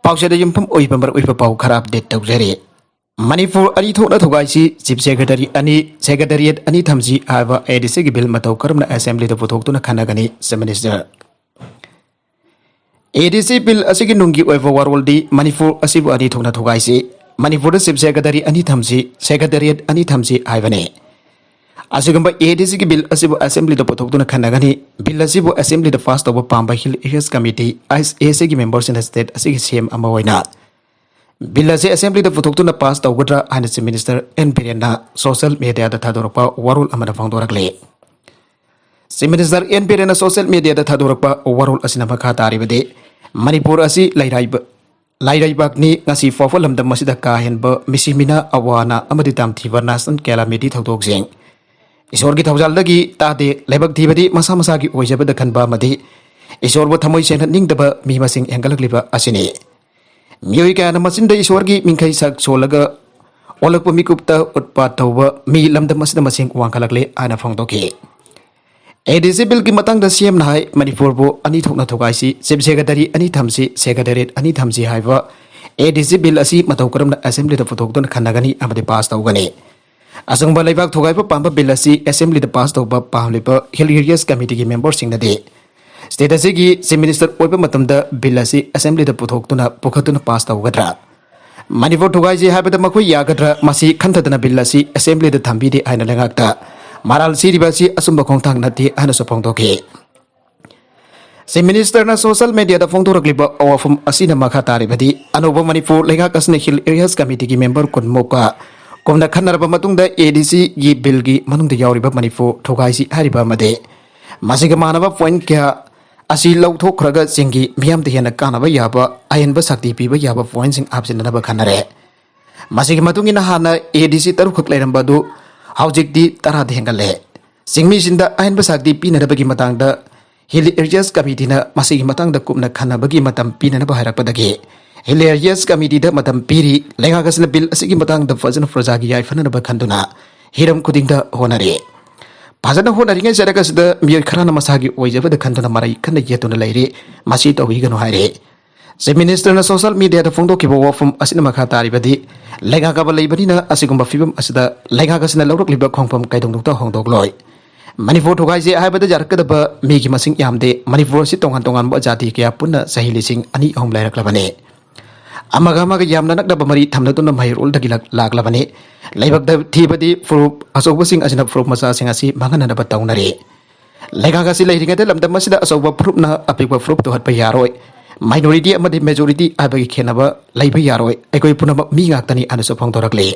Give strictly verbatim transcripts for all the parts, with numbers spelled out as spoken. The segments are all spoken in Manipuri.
ꯄꯥꯎꯆꯦꯗ ꯌꯨꯝꯐꯝ ꯑꯣꯏꯕ ꯃꯔꯨꯑꯣꯏꯕ ꯄꯥꯎ ꯈꯔ ꯑꯞꯗꯦꯠ ꯇꯧꯖꯔꯤ꯫ ꯃꯅꯤꯄꯨꯔ ꯑꯅꯤ ꯊꯣꯛꯅ ꯊꯨꯒꯥꯏꯁꯤ, ꯆꯤꯐ ꯁꯦꯀ꯭ꯔꯦꯇꯔꯤ ꯑꯅꯤ, ꯁꯦꯀ꯭ꯔꯦꯇꯔꯤꯌꯦꯠ ꯑꯅꯤ ꯊꯝꯁꯤ ꯍꯥꯏꯕ ꯑꯦ ꯗꯤ ꯁꯤꯒꯤ ꯕꯤꯜ ꯃꯇꯧ ꯀꯔꯝꯅ ꯑꯦꯁꯦꯝꯕ꯭ꯂꯤꯗ ꯄꯨꯊꯣꯛꯇꯨꯅ ꯈꯟꯅꯒꯅꯤ, ꯆꯤꯐ ꯃꯤꯅꯤꯁꯇꯔ꯫ ꯑꯦ ꯗꯤ ꯁꯤ ꯕꯤꯜ ꯑꯁꯤꯒꯤ ꯅꯨꯡꯒꯤ ꯑꯣꯏꯕ ꯋꯥꯔꯣꯜꯗꯤ ꯃꯅꯤꯄꯨꯔ ꯑꯁꯤꯕꯨ ꯑꯅꯤ ꯊꯣꯛꯅ ꯊꯨꯒꯥꯏꯁꯤ, ꯃꯅꯤꯄꯨꯔꯗ ꯆꯤꯐ ꯁꯦꯀ꯭ꯔꯦꯇꯔꯤ ꯑꯅꯤ ꯊꯝꯁꯤ, ꯁꯦꯀ꯭ꯔꯦꯇꯔꯤꯌꯦꯠ ꯑꯅꯤ ꯊꯝꯁꯤ ꯍꯥꯏꯕꯅꯤ꯫ ꯑꯁꯤꯒꯨꯝꯕ ꯑꯦ ꯗꯤ ꯁꯤꯒꯤ ꯕꯤꯜ ꯑꯁꯤꯕꯨ ꯑꯦꯁꯦꯝꯕ꯭ꯂꯤꯗ ꯄꯨꯊꯣꯛꯇꯨꯅ ꯈꯟꯅꯒꯅꯤ꯫ ꯕꯤꯜ ꯑꯁꯤꯕꯨ ꯑꯦꯁꯦꯝꯕ꯭ꯂꯤꯗ ꯄꯥꯁ ꯇꯧꯕ ꯄꯥꯝꯕ ꯍꯤꯜ ꯑꯦꯔꯤꯌꯥꯁ ꯀꯃꯤꯇꯤ, ꯑꯥꯏꯁ ꯑꯦ ꯁꯤꯒꯤ ꯃꯦꯝꯕꯔꯁꯤꯡꯅ ꯁ꯭ꯇꯦꯠ ꯑꯁꯤꯒꯤ ꯁꯤ ꯑꯦꯝ ꯑꯃ ꯑꯣꯏꯅ ꯕꯤꯜ ꯑꯁꯤ ꯑꯦꯁꯦꯝꯕ꯭ꯂꯤꯗ ꯄꯨꯊꯣꯛꯇꯨꯅ ꯄꯥꯁ ꯇꯧꯒꯗ꯭ꯔꯥ ꯍꯥꯏꯅ ꯆꯤꯐ ꯃꯤꯅꯤꯁꯇꯔ ꯑꯦꯟ ꯕꯤꯔꯦꯟꯅ ꯁꯣꯁꯤꯌꯦꯜ ꯃꯦꯗꯤꯌꯥꯗ ꯊꯥꯗꯣꯔꯛꯄ ꯋꯥꯔꯣꯜ ꯑꯃꯗ ꯐꯣꯡꯗꯣꯔꯛꯂꯤ꯫ ꯆꯤꯐ ꯃꯤꯅꯤꯁꯇꯔ ꯑꯦꯟ ꯕꯤꯔꯦꯟꯅ ꯁꯣꯁꯤꯌꯦꯜ ꯃꯦꯗꯤꯌꯥꯗ ꯊꯥꯗꯣꯔꯛꯄ ꯋꯥꯔꯣꯜ ꯑꯁꯤꯅ ꯃꯈꯥ ꯇꯥꯔꯤꯕꯗꯤ, ꯃꯅꯤꯄꯨꯔ ꯑꯁꯤ ꯂꯩꯔꯥꯏꯕ-, ꯂꯥꯏꯔꯩꯕꯥꯛꯅꯤ꯫ ꯉꯁꯤ ꯐꯥꯎꯕ ꯂꯝꯗꯝ ꯑꯁꯤꯗ ꯀꯥ ꯍꯦꯟꯕ ꯃꯤꯁꯤ ꯃꯤꯅꯥ, ꯑꯋꯥ ꯑꯅꯥ ꯑꯃꯗꯤ ꯇꯥꯝꯊꯤꯕ ꯅꯦꯁꯅꯦꯜ ꯀꯦꯂꯥꯃꯤꯇꯤ ꯊꯧꯗꯣꯛꯁꯤꯡ ꯏꯁꯣꯔꯒꯤ ꯊꯧꯖꯥꯜꯗꯒꯤ ꯇꯥꯗꯦ꯫ ꯂꯥꯏꯕꯛ ꯊꯤꯕꯗꯤ ꯃꯁꯥ ꯃꯁꯥꯒꯤ ꯑꯣꯏꯖꯕꯗ ꯈꯟꯕ ꯑꯃꯗꯤ ꯏꯁꯣꯔꯕꯨ ꯊꯃꯣꯏ ꯁꯦꯡꯅ ꯅꯤꯡꯗꯕ ꯃꯤ ꯃꯁꯤꯡ ꯍꯦꯟꯒꯠꯂꯛꯂꯤꯕ ꯑꯁꯤꯅꯤ꯫ ꯃꯤꯑꯣꯏ ꯀꯌꯥꯅ ꯃꯆꯤꯟꯗ ꯏꯁꯣꯔꯒꯤ ꯃꯤꯡꯈꯩ ꯁꯛ ꯁꯣꯜꯂꯒ ꯑꯣꯜꯂꯛꯄ ꯃꯤꯀꯨꯞꯇ ꯎꯠꯄ ꯇꯧꯕ ꯃꯤ ꯂꯝꯗꯝ ꯑꯁꯤꯗ ꯃꯁꯤꯡ ꯋꯥꯡꯈꯠꯂꯛꯂꯦ ꯍꯥꯏꯅ ꯐꯣꯡꯗꯣꯛꯈꯤ꯫ ꯑꯦ ꯗꯤ ꯁꯤ ꯕꯤꯜꯒꯤ ꯃꯇꯥꯡꯗ ꯁꯤ ꯑꯦꯝꯅ ꯍꯥꯏ, ꯃꯅꯤꯄꯨꯔꯕꯨ ꯑꯅꯤ ꯊꯣꯛꯅ ꯊꯨꯒꯥꯏꯁꯤ, ꯆꯤꯐ ꯁꯦꯀ꯭ꯔꯦꯇꯔꯤ ꯑꯅꯤ ꯊꯝꯁꯤ, ꯁꯦꯀ꯭ꯔꯦꯇꯔꯤꯌꯦꯠ ꯑꯅꯤ ꯊꯝꯁꯤ ꯍꯥꯏꯕ ꯑꯦ ꯗꯤ ꯁꯤ ꯕꯤꯜ ꯑꯁꯤ ꯃꯇꯧ ꯀꯔꯝꯅ ꯑꯦꯁꯦꯝꯕ꯭ꯂꯤꯗ ꯄꯨꯊꯣꯛꯇꯨꯅ ꯈꯟꯅꯒꯅꯤ ꯑꯃꯗꯤ ꯄꯥꯁ ꯇꯧꯒꯅꯤ꯫ ꯑꯁꯤꯒꯨꯝꯕ ꯂꯩꯕꯥꯛ ꯊꯨꯒꯥꯏꯕ ꯄꯥꯝꯕ ꯕꯤꯜ ꯑꯁꯤ ꯑꯦꯁꯦꯝꯕ꯭ꯂꯤꯗ ꯄꯥꯁ ꯇꯧꯕ ꯄꯥꯝꯂꯤꯕ ꯍꯤꯜ ꯑꯦꯔꯤꯌꯥꯁ ꯀꯃꯤꯇꯤꯒꯤ ꯃꯦꯝꯕꯔꯁꯤꯡꯅꯗꯤ ꯁ꯭ꯇꯦꯠ ꯑꯁꯤꯒꯤ ꯆꯤꯐ ꯃꯤꯅꯤꯁꯇꯔ ꯑꯣꯏꯕ ꯃꯇꯝꯗ ꯕꯤꯜ ꯑꯁꯤ ꯑꯦꯁꯦꯝꯕ꯭ꯂꯤꯗ ꯄꯨꯊꯣꯛꯇꯨꯅ ꯄꯨꯈꯠꯇꯨꯅ ꯄꯥꯁ ꯇꯧꯒꯗ꯭ꯔꯥ? ꯃꯅꯤꯄꯨꯔ ꯊꯨꯒꯥꯏꯁꯤ ꯍꯥꯏꯕꯗ ꯃꯈꯣꯏ ꯌꯥꯒꯗ꯭ꯔꯥ? ꯃꯁꯤ ꯈꯟꯊꯗꯅ ꯕꯤꯜ ꯑꯁꯤ ꯑꯦꯁꯦꯝꯕ꯭ꯂꯤꯗ ꯊꯝꯕꯤꯔꯤ ꯍꯥꯏꯅ ꯂꯩꯉꯥꯛꯇ ꯃꯔꯥꯜ ꯁꯤꯔꯤꯕ ꯑꯁꯤ ꯑꯆꯨꯝꯕ ꯈꯣꯡꯊꯥꯡ ꯅꯠꯇꯦ ꯍꯥꯏꯅꯁꯨ ꯐꯣꯡꯗꯣꯛꯈꯤ꯫ ꯆꯤꯐ ꯃꯤꯅꯤꯁꯇꯔꯅ ꯁꯣꯁꯤꯌꯦꯜ ꯃꯦꯗꯤꯌꯥꯗ ꯐꯣꯡꯗꯣꯔꯛꯂꯤꯕ ꯋꯥꯐꯝ ꯑꯁꯤꯅ ꯃꯈꯥ ꯇꯥꯔꯤꯕꯗꯤ, ꯑꯅꯧꯕ ꯃꯅꯤꯄꯨꯔ ꯂꯩꯉꯥꯛ ꯑꯁꯤꯅ ꯍꯤꯜ ꯑꯦꯔꯤꯌꯥꯁ ꯀꯃꯤꯇꯤꯒꯤ ꯃꯦꯝꯕꯔ ꯀꯨꯟꯃꯨꯛꯀ ꯀꯨꯝꯅ ꯈꯟꯅꯔꯕ ꯃꯇꯨꯡꯗ ꯑꯦ ꯗꯤ ꯁꯤꯒꯤ ꯕꯤꯜꯒꯤ ꯃꯅꯨꯡꯗ ꯌꯥꯎꯔꯤꯕ ꯃꯅꯤꯄꯨꯔ ꯊꯨꯒꯥꯏꯁꯤ ꯍꯥꯏꯔꯤꯕ ꯑꯃꯗꯤ ꯃꯁꯤꯒ ꯃꯥꯟꯅꯕ ꯄꯣꯏꯟꯠ ꯀꯌꯥ ꯑꯁꯤ ꯂꯧꯊꯣꯛꯈ꯭ꯔꯒ ꯆꯤꯡꯒꯤ ꯃꯤꯌꯥꯝꯗ ꯍꯦꯟꯅ ꯀꯥꯟꯅꯕ ꯌꯥꯕ ꯑꯍꯦꯟꯕ ꯁꯛꯇꯤ ꯄꯤꯕ ꯌꯥꯕ ꯄꯣꯏꯟꯠꯁꯤꯡ ꯍꯥꯞꯆꯤꯟꯅꯅꯕ ꯈꯟꯅꯔꯦ꯫ ꯃꯁꯤꯒꯤ ꯃꯇꯨꯡ ꯏꯟꯅ ꯍꯥꯟꯅ ꯑꯦ ꯗꯤ ꯁꯤ ꯇꯔꯨꯛꯈꯛ ꯂꯩꯔꯝꯕ ꯑꯗꯨ ꯍꯧꯖꯤꯛꯇꯤ ꯇꯔꯥꯗ ꯍꯦꯟꯒꯠꯂꯦ꯫ ꯆꯤꯡꯃꯤꯁꯤꯡꯗ ꯑꯍꯦꯟꯕ ꯁꯛꯇꯤ ꯄꯤꯅꯅꯕꯒꯤ ꯃꯇꯥꯡꯗ ꯍꯤꯜ ꯑꯦꯔꯤꯌꯥꯁ ꯀꯃꯤꯇꯤꯅ ꯃꯁꯤꯒꯤ ꯃꯇꯥꯡꯗ ꯀꯨꯞꯅ ꯈꯟꯅꯕꯒꯤ ꯃꯇꯝ ꯄꯤꯅꯅꯕ ꯍꯥꯏꯔꯛꯄꯗꯒꯤ ꯍꯤꯜ ꯑꯦꯔꯤꯌꯥꯁ ꯀꯃꯤꯇꯤꯗ ꯃꯇꯝ ꯄꯤꯔꯤ꯫ ꯂꯩꯉꯥꯛ ꯑꯁꯤꯅ ꯕꯤꯜ ꯑꯁꯤꯒꯤ ꯃꯇꯥꯡꯗ ꯐꯖꯅ ꯄ꯭ꯔꯖꯥꯒꯤ ꯌꯥꯏꯐꯅꯅꯕ ꯈꯟꯗꯨꯅ ꯍꯤꯔꯝ ꯈꯨꯗꯤꯡꯗ ꯍꯣꯠꯅꯔꯤ꯫ ꯐꯖꯅ ꯍꯣꯠꯅꯔꯤꯉꯩ ꯆꯔꯛ ꯑꯁꯤꯗ ꯃꯤꯑꯣꯏ ꯈꯔꯅ ꯃꯁꯥꯒꯤ ꯑꯣꯏꯖꯕꯗ ꯈꯟꯗꯨꯅ ꯃꯔꯩ ꯀꯟꯅ ꯌꯦꯠꯇꯨꯅ ꯂꯩꯔꯤ꯫ ꯃꯁꯤ ꯇꯧꯕꯤꯒꯅꯨ ꯍꯥꯏꯔꯤ꯫ Chief Minister ꯅ social media ꯗ ꯐꯣꯡꯗꯣꯛꯈꯤꯕ ꯋꯥꯐꯝ ꯑꯁꯤꯅ ꯃꯈꯥ ꯇꯥꯔꯤꯕꯗꯤ, ꯂꯩꯉꯥꯛ ꯑꯃ ꯂꯩꯕꯅꯤꯅ ꯑꯁꯤꯒꯨꯝꯕ ꯐꯤꯕꯝ ꯑꯁꯤꯗ ꯂꯩꯉꯥꯛ ꯑꯁꯤꯅ ꯂꯧꯔꯛꯂꯤꯕ ꯈꯣꯡꯐꯝ ꯀꯩꯗꯧꯅꯨꯡꯗ ꯍꯣꯡꯗꯣꯛꯂꯣꯏ꯫ ꯃꯅꯤꯄꯨꯔ ꯊꯨꯒꯥꯏꯁꯦ ꯍꯥꯏꯕꯗ ꯌꯥꯔꯛꯀꯗꯕ ꯃꯤꯒꯤ ꯃꯁꯤꯡ ꯌꯥꯝꯗꯦ꯫ ꯃꯅꯤꯄꯨꯔ ꯑꯁꯤ ꯇꯣꯉꯥꯟ ꯇꯣꯉꯥꯟꯕ ꯖꯥꯇꯤ ꯀꯌꯥ ꯄꯨꯟꯅ ꯆꯍꯤ ꯂꯤꯁꯤꯡ ꯑꯅꯤ ꯑꯍꯨꯝ ꯂꯩꯔꯛꯂꯕꯅꯤ꯫ ꯑꯃꯒ ꯑꯃꯒ ꯌꯥꯝꯅ ꯅꯛꯅꯕ ꯃꯔꯤ ꯊꯝꯅꯗꯨꯅ ꯃꯩꯔꯣꯜꯗꯒꯤ ꯂꯥꯛ-, ꯂꯥꯛꯂꯕꯅꯤ꯫ ꯂꯥꯏꯕꯛꯇ ꯊꯤꯕꯗꯤ ꯐꯨꯔꯨꯞ ꯑꯆꯧꯕꯁꯤꯡ ꯑꯁꯤꯅ ꯐꯨꯔꯨꯞ ꯃꯆꯥꯁꯤꯡ ꯑꯁꯤ ꯃꯥꯡꯍꯟꯅꯅꯕ ꯇꯧꯅꯔꯤ꯫ ꯂꯩꯉꯥꯛ ꯑꯁꯤ ꯂꯩꯔꯤꯉꯩꯗ ꯂꯝꯗꯝ ꯑꯁꯤꯗ ꯑꯆꯧꯕ ꯐꯨꯔꯨꯞꯅ ꯑꯄꯤꯛꯄ ꯐꯨꯔꯨꯞ ꯇꯨꯍꯠꯄ ꯌꯥꯔꯣꯏ꯫ Minority ꯑꯃꯗꯤ majority ꯍꯥꯏꯕꯒꯤ ꯈꯦꯠꯅꯕ ꯂꯩꯕ ꯌꯥꯔꯣꯏ꯫ ꯑꯩꯈꯣꯏ ꯄꯨꯝꯅꯃꯛ ꯃꯤ ꯉꯥꯛꯇꯅꯤ ꯍꯥꯏꯅꯁꯨ ꯐꯣꯡꯗꯣꯔꯛꯂꯤ꯫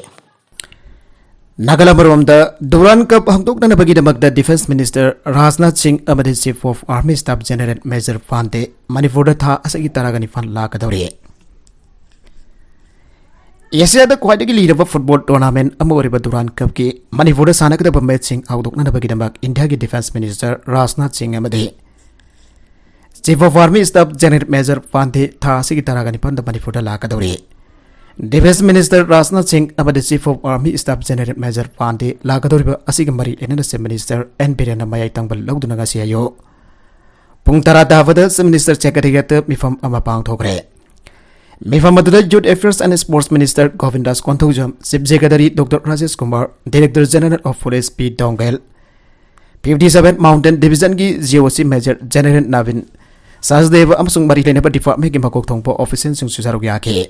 ꯅꯥꯒꯥꯂꯦꯟ ꯃꯔꯣꯝꯗ ꯗꯨꯔꯥꯟ ꯀꯞ ꯍꯧꯗꯣꯛꯅꯅꯕꯒꯤꯗꯃꯛꯇ Defence Minister ꯔꯥꯖꯅꯥꯊ ꯁꯤꯡ ꯑꯃꯗꯤ Chief of Army Staff General Major ꯄꯥꯟꯗꯦ ꯃꯅꯤꯄꯨꯔꯗ ꯊꯥ ꯑꯁꯤꯒꯤ ꯇꯔꯥꯒ ꯅꯤꯄꯥꯟ ꯂꯥꯛꯀꯗꯧꯔꯤ꯫ ꯑꯦꯁꯤꯌꯥꯗ ꯈ꯭ꯋꯥꯏꯗꯒꯤ ꯂꯤꯔꯕ football tournament ꯑꯃ ꯑꯣꯏꯔꯤꯕ ꯗꯨꯔꯥꯟ ꯀꯞꯀꯤ ꯃꯅꯤꯄꯨꯔꯗ ꯁꯥꯟꯅꯒꯗꯕ matchꯁꯤꯡ ꯍꯧꯗꯣꯛꯅꯅꯕꯒꯤꯗꯃꯛ ꯏꯟꯗꯤꯌꯥꯒꯤ Defence Minister ꯔꯥꯖꯅꯥꯊ ꯁꯤꯡ ꯑꯃꯗꯤ Chief of Army Staff General Major ꯄꯥꯟꯗꯦ ꯊꯥ ꯑꯁꯤꯒꯤ ꯇꯔꯥꯒ ꯅꯤꯄꯥꯟꯗ ꯃꯅꯤꯄꯨꯔꯗ ꯂꯥꯛꯀꯗꯧꯔꯤ꯫ Defence Minister ꯔꯥꯖꯅꯥꯊ ꯁꯤꯡ ꯑꯃꯗꯤ Chief of Army Staff General Major ꯄꯥꯟꯗꯦ ꯂꯥꯛꯀꯗꯧꯔꯤꯕ ꯑꯁꯤꯒ ꯃꯔꯤ ꯂꯩꯅꯅ Chief Minister ꯑꯦꯟ ꯕꯤꯔꯦꯟꯅ ꯃꯌꯥꯏ ꯇꯪꯕ ꯂꯧꯗꯨꯅ ꯉꯁꯤ ꯑꯌꯨꯛ ꯄꯨꯡ ꯇꯔꯥ ꯇꯥꯕꯗ Chief Minister Secretariatꯇ ꯃꯤꯐꯝ ꯑꯃ ꯄꯥꯡꯊꯣꯛꯈ꯭ꯔꯦ꯫ ꯃꯤꯐꯝ ꯑꯗꯨꯗ Youth Affairs and Sports Minister ꯒꯣꯕꯤꯟꯗꯥꯁ Konthoujam, Chief Secretary Doctor Rajesh Kumar, Director General of Police P ꯗꯣꯡꯒꯦꯜ, fifty seven Mountain Divisionꯒꯤ G O C Major General ꯅꯕꯤꯟ ꯁꯍꯗꯦꯕ ꯑꯃꯁꯨꯡ ꯃꯔꯤ ꯂꯩꯅꯕ departmentꯀꯤ ꯃꯀꯣꯛ ꯊꯣꯡꯕ officialꯁꯤꯡꯁꯨ ꯁꯔꯨꯛ ꯌꯥꯈꯤ꯫